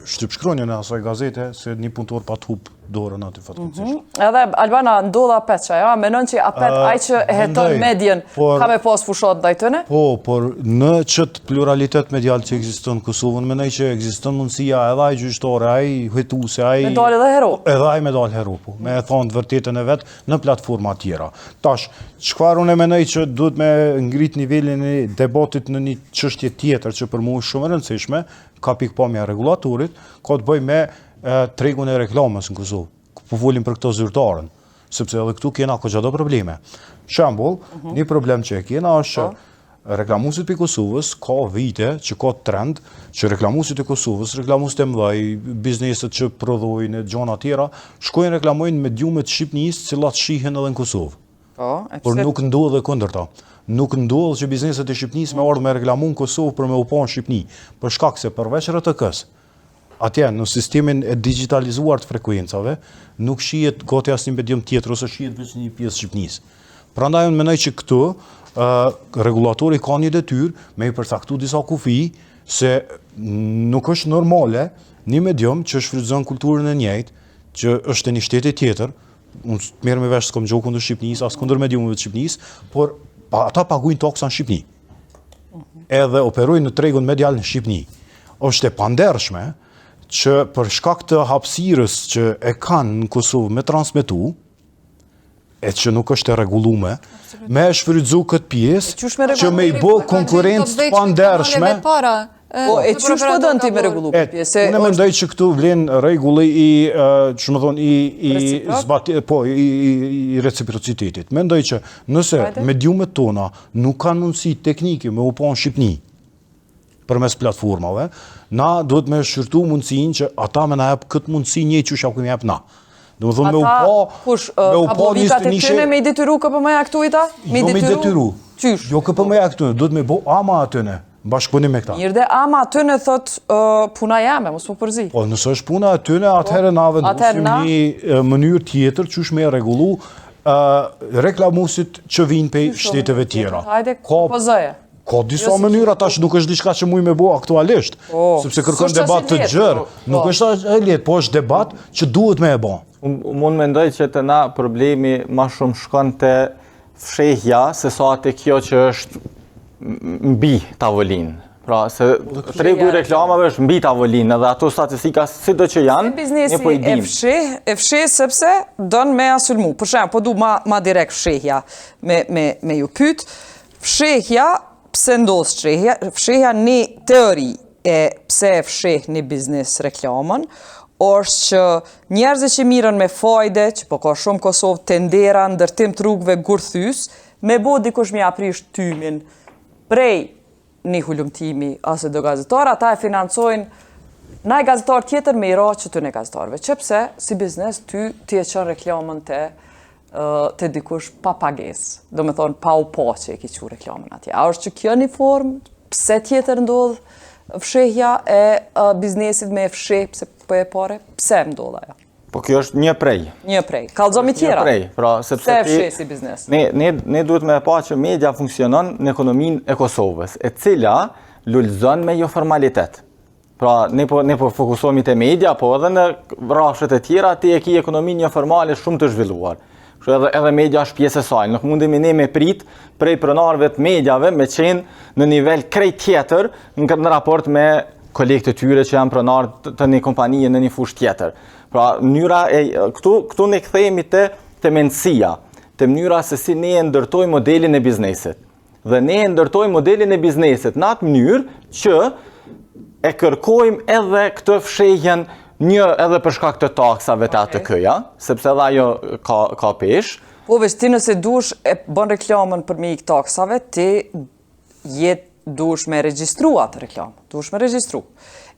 Speaker 5: shtypshkronjën e asaj gazete se një punëtor pat hup dorën aty
Speaker 1: fatkeqësisht. Mm -hmm. Edhe Alban a ndodh apet që ajo, menon që apet ai që e heton medien ka me pas fushatë ndaj
Speaker 5: tyne? Po, por në qët pluralitet medial që ekziston në Kosovë, unë mendoj që ekziston mundësia edhe ai gjyqtar, ai hetuesi, ai
Speaker 1: me dalë edhe hero.
Speaker 5: Edhe ai me dalë hero, po, me e thonë të vërtetën e vet në platforma tjera. Tash, çfarë unë mendoj që duhet me ngrit nivelin e debatit në një çështje tjetër që për mua është shumë e rëndësishme, ka pikëpamja e rregullatorit, ka të bëjë me tregun e reklamës në Kosovë. Po folim për këto zyrtaren, sepse edhe këtu kena goxha do probleme. Shembull, uh mhm. -huh. një problem që e kena është që po. reklamuesit e Kosovës ka vite që ka trend që reklamuesit e Kosovës, reklamuesit e mëdhaj, bizneset që prodhojnë gjona tjera, shkojnë reklamojnë mediumet Shqipnisë, cilat shihen edhe në Kosovë.
Speaker 1: Po,
Speaker 5: e pse? Por nuk ndodh e kundërta. Nuk ndodh që bizneset e Shqipnisë me ardhë me reklamu në Kosovë për me u pa në Shqipni. Për shkak se përveç RTK-së, atje në sistemin e digjitalizuar të frekuencave, nuk shihet gati asnjë medium tjetër ose shihet veç një pjesë Shqipnisë. Prandaj unë mendoj që këtu rregullatori ka një detyrë me i përcaktu disa kufi se nuk është normale një medium që shfrytëzon kulturën e njëjtë, që është e një shteti tjetër, unë të merremi vesh s'kom gjo kundër Shqipnisë, as kundër mediumeve të Shqipnisë, por pa, ata paguajnë taksa në Shqipni. Edhe operojnë në tregun medial në Shqipni. Është e pandershme që për shkak të hapësirës që e kanë në Kosovë me transmetu, e që nuk është e rregullume, me e shfrytëzu këtë pjesë, që me i bo konkurrencë të pandershme,
Speaker 1: Po, e qysh po don ti me rregullu këtë
Speaker 5: pjesë? Unë mendoj që këtu vlen rregulli i, qysh me thonë, i, i, zbati, po, i, i, i reciprocitetit. Mendoj që nëse mediumet tona nuk kanë mundësi teknike me u pa në Shqipni, përmes platformave, na duhet me shqyrtu mundësinë që ata me na jep këtë mundësi një qysh ja kemi jep na.
Speaker 1: Domethonë me u pa... Kush, me u pa një të nishe... me i detyru KPM-ja këtu i ta?
Speaker 5: Me i jo me i detyru. Qysh? Jo KPM-ja këtu, duhet me bo ama atyne, bashkëpunim me
Speaker 1: këta. Mirë dhe ama atyne thot puna jeme, mos më përzi.
Speaker 5: Po, nëse është puna atyne, po, atëherë na vendosim një mënyrë tjetër qysh me rregullu reklamusit që vijnë pej shteteve tjera.
Speaker 1: Hajde, propozoje.
Speaker 5: Ka disa jo, mënyra tash nuk është diçka që muj me bo aktualisht, po, sepse kërkon debat të gjerë. Nuk po. është e lehtë, po është debat që duhet me e
Speaker 6: bo. Unë mendoj që te na problemi ma shumë shkon te fshehja se sa te kjo që është. mbi tavolinë. Pra, se tregu i reklamave është mbi tavolinë, edhe ato statistika sido që janë,
Speaker 1: ne po i dim. E fsheh, e fsheh sepse don me e sulmu. Për shembull, po du ma, ma direkt fshehja me, me, me ju pyt. Fshehja, pse ndodh fshehja? Fshehja një teori e pse e fsheh një biznes reklamën, është që njerëzit që mirren me fajde, që po ka shumë Kosovë, tendera, ndërtim të rrugëve, gurthys, me bo dikush me ja prish tymin prej një hulumtimi ose do gazetar, ata e financojnë naj gazetar tjetër me i ra qëtyne gazetarëve. Që pse, si biznes, ty, ti e çon reklamën te, te dikush pa pagesë. Do me thonë, pa u pa që e ki çu reklamën atje. A është që kjo një formë, pse tjetër ndodh fshehja e biznesit me e fsheh, pse po e pare, pse ndodh ajo?
Speaker 6: Po kjo është një prej.
Speaker 1: Një prej. Kallzomi tjera.
Speaker 6: Një prej, pra sepse
Speaker 1: ti fsheh si biznes.
Speaker 6: Ne ne ne duhet me e pa që media funksionon në ekonominë e Kosovës, e cila lulëzon me joformalitet. Pra ne po ne po fokusohemi te media, po edhe në rrafshet e tjera ti e ki ekonominë joformale shumë të zhvilluar. Kështu edhe edhe media është pjesë e saj. Nuk mundemi ne me prit prej pronarëve të mediave me qenë në nivel krejt tjetër në, në raport me kolegët e tyre që janë pronarë të, të një kompanie në një fushë tjetër. Pra, mënyra e këtu këtu ne kthehemi te te mendësia, te mënyra se si ne e ndërtojmë modelin e biznesit. Dhe ne e ndërtojmë modelin e biznesit në atë mënyrë që e kërkojmë edhe këtë fshehjen një edhe për shkak të taksave të ATK-ja, sepse edhe ajo ka ka peshë.
Speaker 1: Po veç ti nëse dush e bën reklamën për me ik taksave, ti je dush me regjistru atë reklamë, dush me regjistru.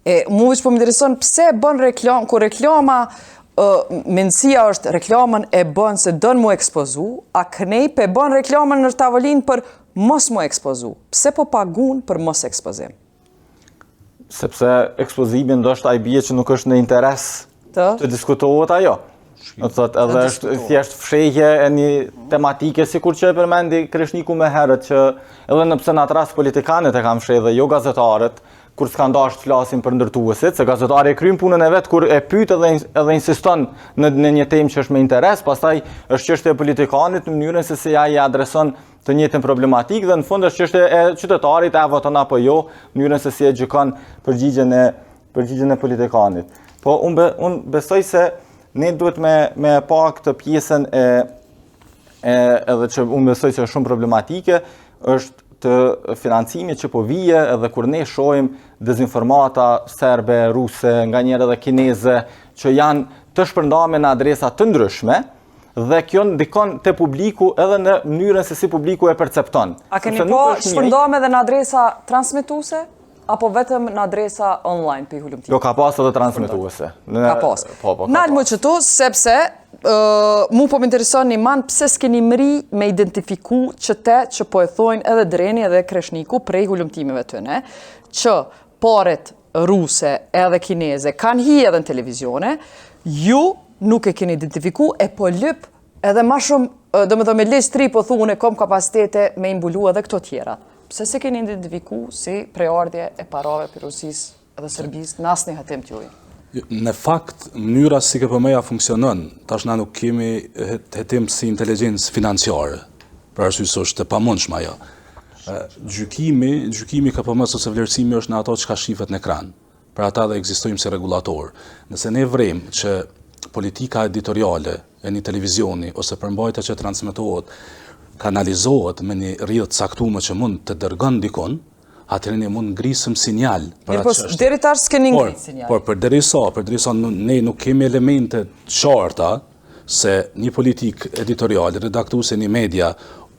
Speaker 1: E mu veç po më intereson pse bën reklamë, kur reklama uh, mendësia është reklamën e bën se don mu ekspozu, a knej pe bën reklamën në tavolinë për mos mu ekspozu. Pse po pagun për mos ekspozim?
Speaker 6: Sepse ekspozimi ndoshta i bie që nuk është në interes të, të diskutohet ajo. Do të thotë edhe është thjesht fshehje e një tematike sikur që e përmendi Kreshniku më herët që edhe në pse në atë rast politikanët e kanë fshehë dhe jo gazetarët, kur s'kanë dashur të flasin për ndërtuesit, se gazetari e kryen punën e vet kur e pyet edhe edhe insiston në në një temë që është me interes, pastaj është çështje e politikanit në mënyrën se si ai e adreson të njëjtën problematikë dhe në fund është çështje e qytetarit a voton apo jo, mënyrën se si e gjykon përgjigjen e përgjigjen e politikanit. Po unë be, un besoj se ne duhet me me pa këtë pjesën e e edhe që unë besoj se është shumë problematike, është të financimit që po vije edhe kur ne shohim dezinformata serbe, ruse, nganjëherë edhe kineze, që janë të shpërndame në adresa të ndryshme, dhe kjo ndikon te publiku edhe në mënyrën se si publiku e percepton.
Speaker 1: A keni pa shpërndame edhe në adresa transmetuese? Apo vetëm në adresa online për hulumtim?
Speaker 6: Jo, ka pas edhe transmetuese.
Speaker 1: Ka pas. Po, po, ka Nalmu qëtu, sepse uh, mu po më intereson një man pse s'keni mri me identifiku qëte që po e thojnë edhe Dreni edhe Kreshniku prej hulumtimeve tyne, që paret ruse edhe kineze kanë hi edhe në televizione, ju nuk e keni identifiku e po lyp edhe ma shumë, do me thonë me ligj t'ri po thu unë e kom kapacitete me i mbulu edhe këto tjera. Pse s'e keni identifiku si prejardhje e parave prej Rusisë dhe Serbisë në asnjë hetim t'juj?
Speaker 2: Në fakt, mënyra si KPM-ja funksionon, tash na nuk kemi hetim si inteligjencë financiare, për arsye se është e pamundshme ajo. Gjykimi, gjykimi i KPM-së ose vlerësimi është në ato çka shifet në ekran. Për ata dhe ekzistojmë si rregullator. Nëse ne vrejmë që politika editoriale e një televizioni ose përmbajtja që transmetohet kanalizohet me një rrjedhë të caktuar që mund të dërgon dikun, atëherë ne mund ngrisim sinjal
Speaker 1: për atë po, çështje. Deri tash s'keni ngrit
Speaker 2: sinjal. Por përderisa, përderisa ne nuk kemi elemente të qarta se një politikë editoriale, redaktuese një media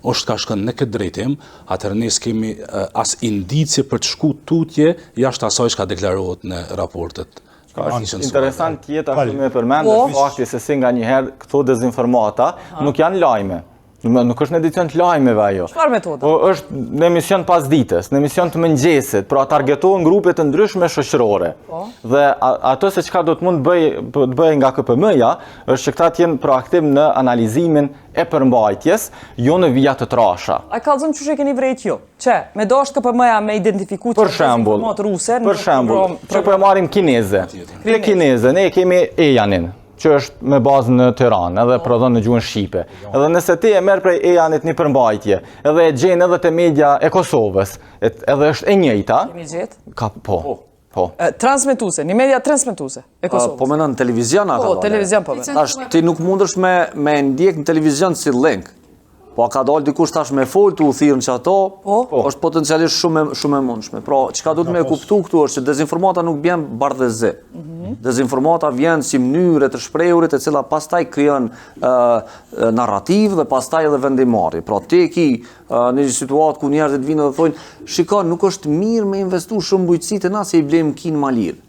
Speaker 2: është ka shkon në këtë drejtim, atëherë ne s'kemi as indicie për të shku tutje jashtë asaj çka deklarohet në raportet.
Speaker 6: Ka është interesant tjetër ashtu me përmend po. është fakti se si nganjëherë këto dezinformata nuk janë lajme. Nuk është në edicion të lajmeve ajo.
Speaker 1: Çfarë metode?
Speaker 6: Po është në emision pasdites, në emision të mëngjesit, pra targetohen grupe të ndryshme shoqërore. Po. Dhe ato se çka do të mund të bëj të bëj nga KPM-ja, është që këta të jenë proaktiv në analizimin e përmbajtjes, jo në vija të
Speaker 1: trasha. A kallzom qysh e keni vrejt ju? Që, me dashtë KPM-ja me identifiku
Speaker 6: që për shembull, ruse, për shembull, që po e marrim kineze. Te kineze, ne kemi Ejanin. që është me bazë në Tiranë edhe po. prodhon në gjuhën shqipe. Edhe nëse ti e merr prej EAN-it një përmbajtje, edhe e gjen edhe te media e Kosovës, edhe është e njëjta.
Speaker 1: Kemi gjetë?
Speaker 6: Ka po. Po.
Speaker 1: Po. Transmetuese, një media transmetuese e Kosovës.
Speaker 4: Po menon në televizion ato.
Speaker 1: Po, televizion po.
Speaker 4: Tash ti nuk mundesh me me ndjek në televizion si link. Po a ka dalë dikush tash me fol tu u thirrë në qato, po. po. është potencialisht shumë shumë e mundshme. Pra, çka duhet me kuptu këtu është që dezinformata nuk vjen bardh e zi. Mm -hmm. Dezinformata vjen si mënyrë e të shprehurit e cila pastaj krijon uh, narrativë dhe pastaj edhe vendimmarrje. Pra, ti e ki uh, në një situatë ku njerëzit vinë dhe thonë, shiko, nuk është mirë me investu shumë n'bujqësi te na se i blejmë n'Kinë ma lirë.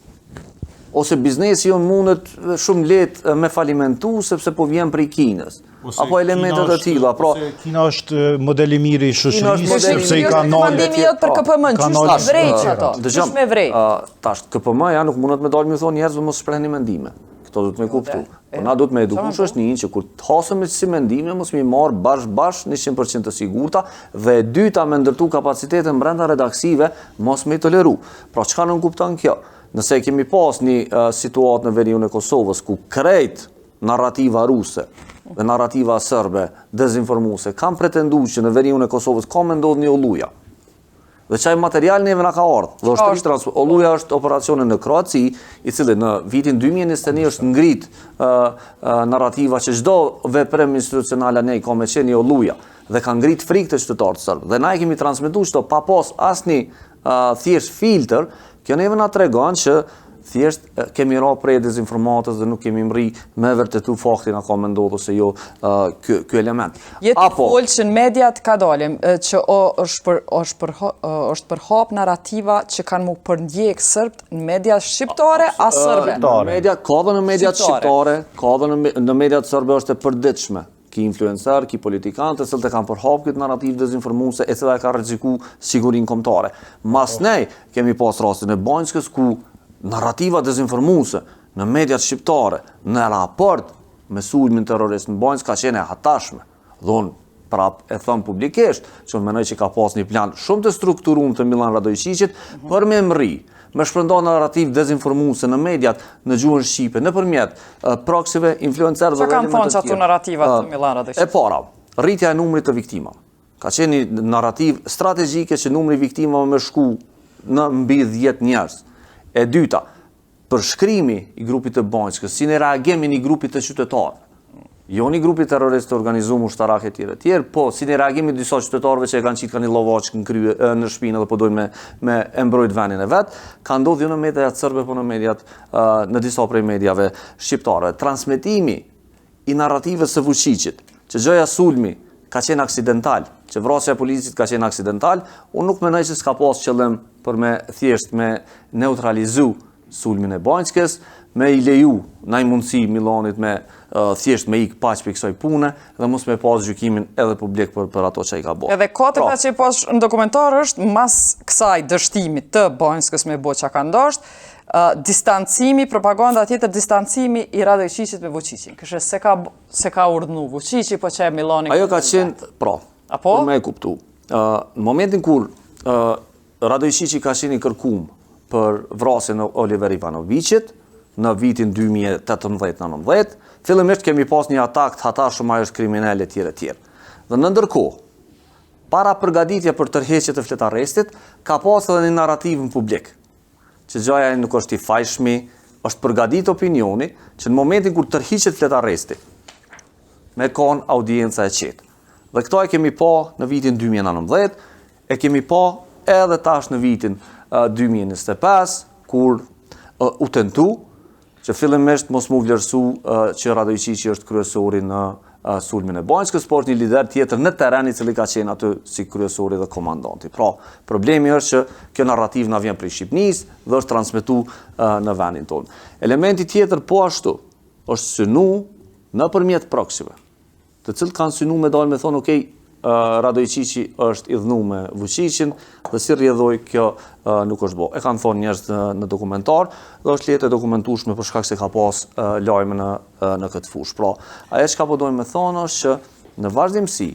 Speaker 4: Ose biznesi jonë mundet shumë lehtë me falimentu sepse po vjen prej Kinës. Apo elemente të tilla.
Speaker 5: Pra, Kina është model i mirë i shoqërisë sepse i ka
Speaker 1: nalë. Mendimi jot për KPM-n, qysh ta vrejt ato? Qysh me
Speaker 4: vrejt? Tash KPM-ja nuk mundet me dalë me thonë njerëzve mos shprehni mendime. Këto duhet me kuptu. Po na duhet me eduku shoqninë që kur të hasëm me si mendime mos me i marr bash bash 100% të sigurta dhe e dyta me ndërtu kapacitete brenda redaksive mos me i toleru. Pra çka nënkupton kjo? Nëse e kemi pas një situatë në veriun e Kosovës ku krejt narrativa ruse dhe narrativa serbe dezinformuese kanë pretendu që në veriun e Kosovës ka me ndodhë një oluja. Dhe qaj material neve na ka ardhë. Dhe është trans Oluja është operacione në Kroaci, i cili në vitin 2021 është ngrit uh, uh, narrativa që çdo veprim institucional anej ka me qenë një oluja dhe ka ngrit frikë te qytetarët serbë. Dhe na e kemi transmetu qëto pa pas asnjë thjesht filtër, kjo neve na tregon që thjesht kemi ra prej dezinformatës dhe nuk kemi mrri me vërtetu faktin a ka me ndodhë ose jo ky, ky element.
Speaker 1: Je tu folë që në mediat ka dalim, që o, është, për, është, për, është përhap narrativa që kanë mu përndjek sërbët në media shqiptare a sërbe?
Speaker 4: Në media, ka dhe në mediat shqiptare, ka dhe në, në mediat sërbe është e përditshme. Ki influencer, ki politikan, të cilët e kanë përhap këtë narrativë dezinformuese e cila e ka rreziku sigurinë kombëtare. Masnej kemi pas rastin e Banjskës ku narrativa dezinformuese në mediat shqiptare në raport me sulmin terrorist në Banjskë ka qenë e hatashme. Dhe unë prap e them publikisht që unë mendoj që ka pas një plan shumë të strukturuar të Milan Radoiçiqit për me mrri me shpërnda narrativë dezinformuese në mediat në gjuhën shqipe nëpërmjet proksive, influencerëve
Speaker 1: dhe elementëve të tjerë. Çka kanë thonë qato narrativa të Milan
Speaker 4: Radoiçiqit? E para, rritja e numrit të viktimave. Ka qenë një narrativë strategjike që numri i viktimave me shku në mbi 10 njerëz. E dyta, përshkrimi i grupit të Banjskës si një reagim i një grupi të qytetarëve. Jo një grupi terrorist të organizuar ushtarak e tjerë e tjerë, po si një reagim i disa qytetarëve që e kanë qitë ka një llovaçkë në krye në shpinë dhe po dojnë me me e mbrojt vendin e vet, ka ndodhur jo në mediat serbe, po në mediat në disa prej mediave shqiptare. Transmetimi i narrativës së Vuçiqit, që gjoja sulmi ka qenë aksidental, që vrasja e policit ka qenë aksidental, unë nuk mendoj se s'ka pas qëllim për me thjesht me neutralizu sulmin e Banjskës, me i leju naj mundësi Milanit me thjesht me ik paq prej kësaj pune dhe mos me pas gjykimin edhe publik për, për ato që i ka
Speaker 1: bo. Edhe katërta pra, që e pash në dokumentar është mas kësaj dështimit të Banjskës me bo çka kanë dasht, distancimi, propaganda tjetër, distancimi i Radoiçiqit me Vuçiqin. Kështu s'e ka, s'e ka urdhnu Vuçiqi, po që e Milani...
Speaker 4: Ajo ka qenë, pra, Apo? për me e kuptu. në momentin kur uh, Radoiçiqi ka qenë i kërkum për vrasjen e Oliver Ivanoviqit në vitin 2018-19, fillimisht kemi pas një atak të hatashëm ai është kriminel e tjerë e tjerë. Dhe në ndërkohë, para përgatitje për tërheqje të fletarrestit, ka pas edhe një narrativë në publik, që gjoja ai nuk është i fajshmi, është përgatit opinioni që në momentin kur tërhiqet fletarresti, me kon audienca e qetë. Dhe këto e kemi pa në vitin 2019, e kemi pa edhe tash në vitin 2025, kur u tentu që fillimisht mos mu vlerësu që Radoiçiqi është kryesori në sulmin e Banjskës, por është një lider tjetër në teren i cili ka qenë aty si kryesori dhe komandanti. Pra, problemi është që kjo narrativë na vjen prej Shqipnisë dhe është transmetu në vendin tonë. Elementi tjetër po ashtu është synu nëpërmjet proksive. të cilët kanë synu me dalë me thonë, okej, Radoiçiqi është idhnu me Vučićin dhe si rrjedhojë kjo nuk është bo. E kanë thonë njerëz në, në dokumentar dhe është lehtë e dokumentueshme për shkak se ka pas lajme në në këtë fushë. Pra, ajo çka po dojmë me thonë është që në vazhdimësi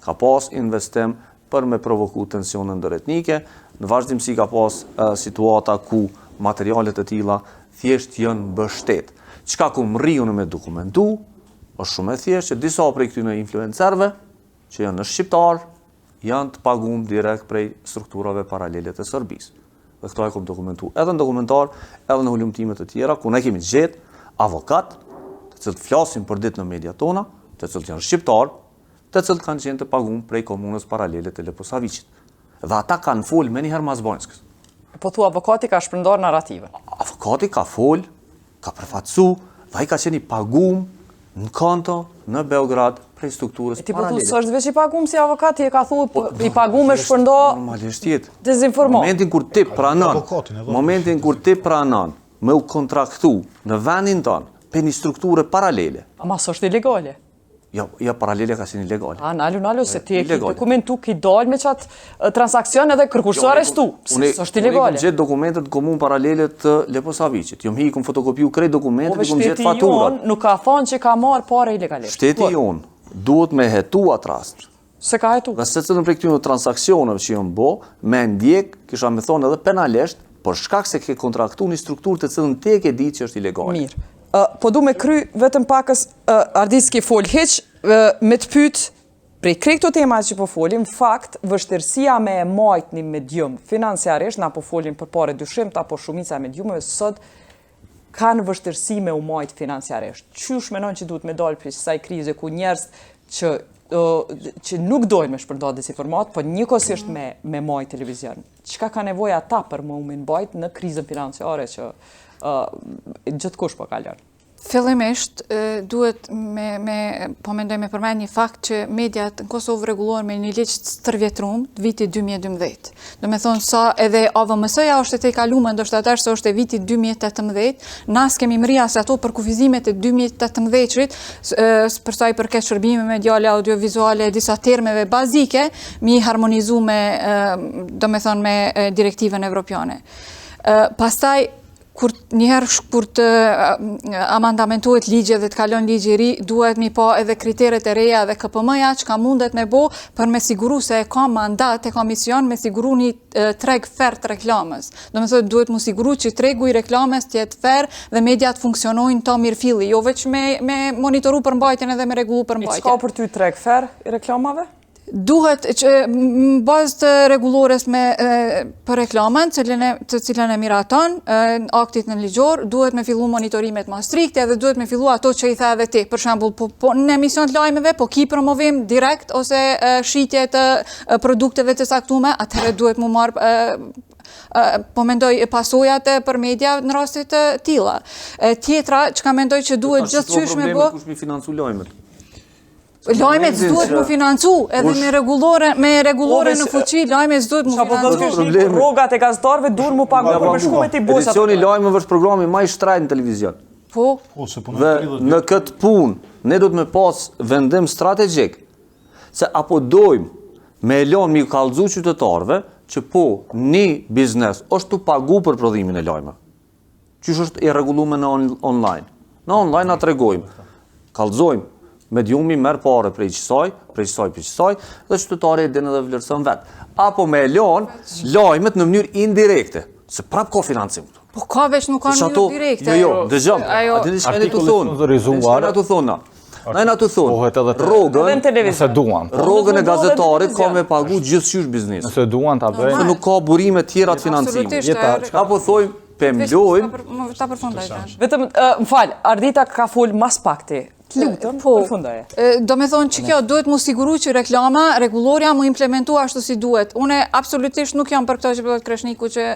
Speaker 4: ka pas investim për me provoku tensione ndëretnike, në vazhdimësi ka pas situata ku materialet e tilla thjesht janë mbështet. Çka kum mrri unë me dokumentu, është shumë e thjeshtë që disa prej këtyne influencerëve që janë shqiptarë, janë të pagum direkt prej strukturave paralele të Serbisë. Dhe këto e kom dokumentu edhe në dokumentar, edhe në hulumtime të tjera, ku ne kemi gjetë avokat, të cilët flasin për ditë në media tona, të cilët janë shqiptarë, të cilët kanë qenë të pagum prej komunës paralele të Leposaviqit. Dhe ata kanë folë menjëherë mas Banjskës.
Speaker 1: Po thua avokati ka shpërndarë narrativën.
Speaker 4: Avokati ka folë, ka përfaqësu, dhe ai ka qenë i pagum në konto në Beograd prej strukturës
Speaker 1: paralele. Ti po thu s'është veç i pagum si avokat, e ka thu po, i pagum e shpërnda
Speaker 4: normalisht jetë.
Speaker 1: Dezinformat.
Speaker 4: Momentin kur ti pranon, momentin kur ti pranon me u kontraktu në vendin tonë prej një strukture paralele.
Speaker 1: Ama s'është ilegale.
Speaker 4: Jo, jo paralele ka qenë ilegale.
Speaker 1: A, nalu, nalu, se ti e ki dokumentu, ki dalë me qatë transakcion edhe kërkush s'u arrestu, se s'është ilegale.
Speaker 4: Unë i kom gjetë dokumentet në komunë paralele të Leposaviqit. Jom hi, i kom fotokopju krejt dokumentet, i kom gjetë
Speaker 1: faturat. Po, shteti jonë nuk ka thonë që ka marrë pare ilegalisht.
Speaker 4: Shteti jonë duhet me hetu atë rast.
Speaker 1: S'e ka hetu.
Speaker 4: Dhe secilën prej këtyre transakcioneve që janë bo, me ndjek, kisha me thonë edhe penalisht, për shkak se ke kontraktu një strukturë të cilën ti e ke ditë që është ilegale.
Speaker 1: Mirë. Po du me kry vetëm pakës, Ardit s'ke fol hiç, me të pyet prej krejt këto tema që po folim, fakt, vështirësia me e majt një medium financiarisht, na po folim për pare dyshimta, po shumica e mediumeve sot kanë vështirësi me u majt financiarisht. Qysh menon që duhet me dalë prej kësaj krize ku njerëz që që nuk dojnë me shpërnda dezinformat, po njëkohësisht me me majt televizion. Çka ka nevojë ata për me u mbajt në krizën financiare që uh, gjithkush po kalon?
Speaker 3: Fillimisht duhet me me po mendoj me përmend një fakt që mediat në Kosovë rregullohen me një ligj të stërvjetrum të vitit 2012. Do me thonë sa edhe AVMS-ja është e tejkalume, ndoshta tash se është e vitit 2018, na s'kemi mrri as ato përkufizimet e 2018-shit, për sa i përket shërbime mediale, audiovizuale, disa termeve bazike, mi harmonizu me, do me thonë, me direktivën evropiane. Pastaj, kur njëherë kur të amandamentohet ligji dhe të kalon ligji i ri, duhet mi pa edhe kriteret e reja dhe KPM-ja çka mundet me bo për me siguru se e ka mandat, e ka mision me siguru një treg fer të reklamës. Do me thonë, duhet mu siguru që tregu i reklamës të jetë fer dhe mediat funksionojnë të mirëfilli, jo veç me, me monitoru përmbajtjen edhe me rregullu përmbajtjen.
Speaker 1: E çka për ty treg fer i reklamave?
Speaker 3: Duhet që në bazë të rregullores me për reklamën, cilën e, të cilën e miraton, aktit nënligjor, duhet me fillu monitorimet ma strikte dhe duhet me fillu ato që i tha edhe ti. Për shembull, po, po në emision të lajmeve, po ki promovim direkt ose shitje të produkteve të caktume, atëherë duhet mu marrë po mendoj pasojat për media në raste të tilla. Tjetra, çka mendoj që duhet gjithqysh me
Speaker 4: bo... Kush mi financu lajmet?
Speaker 3: Lajmet s'duhet mu financu, edhe me rregullore, me rregullore në fuqi, lajmet s'duhet mu
Speaker 1: po financu. Rrogat e gazetarëve duhet mu pagu për me shku me t'i bosat.
Speaker 4: Edicioni i lajmeve është programi ma i shtrejtë në televizion.
Speaker 3: Po.
Speaker 5: po
Speaker 4: Dhe në këtë punë, ne duhet me pas vendim strategjik, se apo dojmë me e lonë mi kallzu qytetarëve, që po një biznes është tu pagu për prodhimin e lajmeve. Qysh është i rregullume në online. Në online na tregojmë, kallzojmë, mediumi merr pare prej qësaj, prej qësaj, prej qësaj, dhe qytetari e din edhe vlerëson vetë. Apo me e lon lajmet në mënyrë indirekte, se prap ka financim
Speaker 3: këtu. Po ka veç nuk ka në mënyrë
Speaker 4: direkte. Jo, jo, dëgjom. A dini çka jena tu thonë? Çka jena tu thonë na? Na jena tu thonë, rrogën,
Speaker 6: nëse duan,
Speaker 4: po. rrogën e gazetarit ka me pagu gjithqysh biznesi.
Speaker 6: Nëse duan ta bëjnë.
Speaker 4: Se nuk ka burime tjera të financimit. Jeta, apo thojmë, pe mlojmë.
Speaker 3: Ta përfundoj.
Speaker 1: Vetëm, më fal, Ardita ka fol mas pakti. Të lutem, po, përfundoje.
Speaker 3: Do me thonë që kjo duhet mu siguru që reklama, rregullorja mu implementu ashtu si duhet. Une absolutisht nuk jam për këto që po thotë Kreshniku që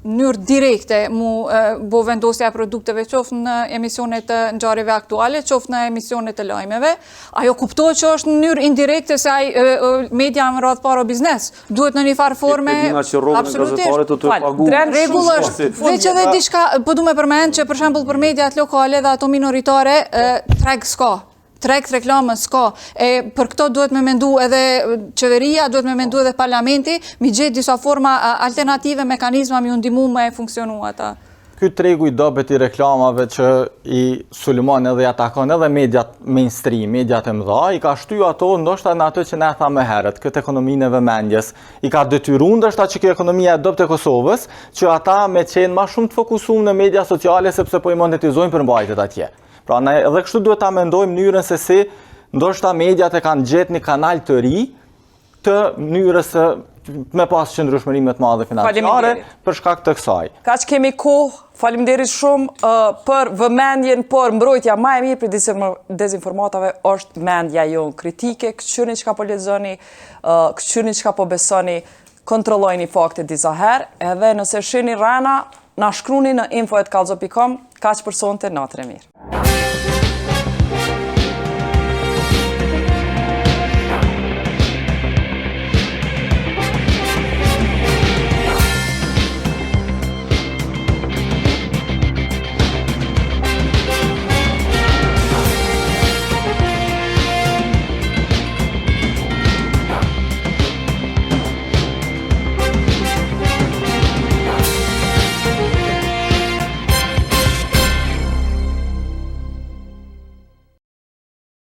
Speaker 3: mënyrë direkte mu bo vendosja e produkteve qoftë në emisionet të ngjarjeve aktuale, qoftë në emisionet të lajmeve. Ajo kuptohet që është në mënyrë indirekte se ai media në radhë parë o biznes. Duhet në një farë forme
Speaker 4: absolutisht.
Speaker 3: Rregull është. Veç edhe diçka, po du me përmend që për shembull për mediat lokale dhe ato minoritare treg s'ka. Treg të reklamës s'ka. E për këto duhet me mendu edhe qeveria, duhet me mendu edhe parlamenti, mi gjetë disa forma alternative, mekanizma mi u ndihmu me funksionu ata.
Speaker 6: Ky tregu i dobët i reklamave që i sulmon edhe i atakon edhe mediat mainstream, mediat e mëdha, i ka shty ato ndoshta në ato që ne thamë më herët, këtë ekonominë e vëmendjes. I ka detyru ndoshta që kjo ekonomia e dobët e Kosovës, që ata me qenë ma shumë të fokusum në media sociale sepse po i monetizojnë përmbajtjet atje. Pra ne edhe kështu duhet ta mendojmë mënyrën se si ndoshta mediat e kanë gjetë një kanal të ri të mënyrës së me pas qëndrueshmëri më të madhe financiare për shkak të
Speaker 1: kësaj. Kaq kemi kohë, faleminderit shumë uh, për vëmendjen, por mbrojtja ma e mirë prej dezinformatave është mendja jonë kritike, këqyrni çka po lexoni, uh, këqyrni çka po besoni, kontrollojni faktet disa herë, edhe nëse shihni rrena, na shkruni në info@kallxo.com, kaq për sonte, natën e mirë.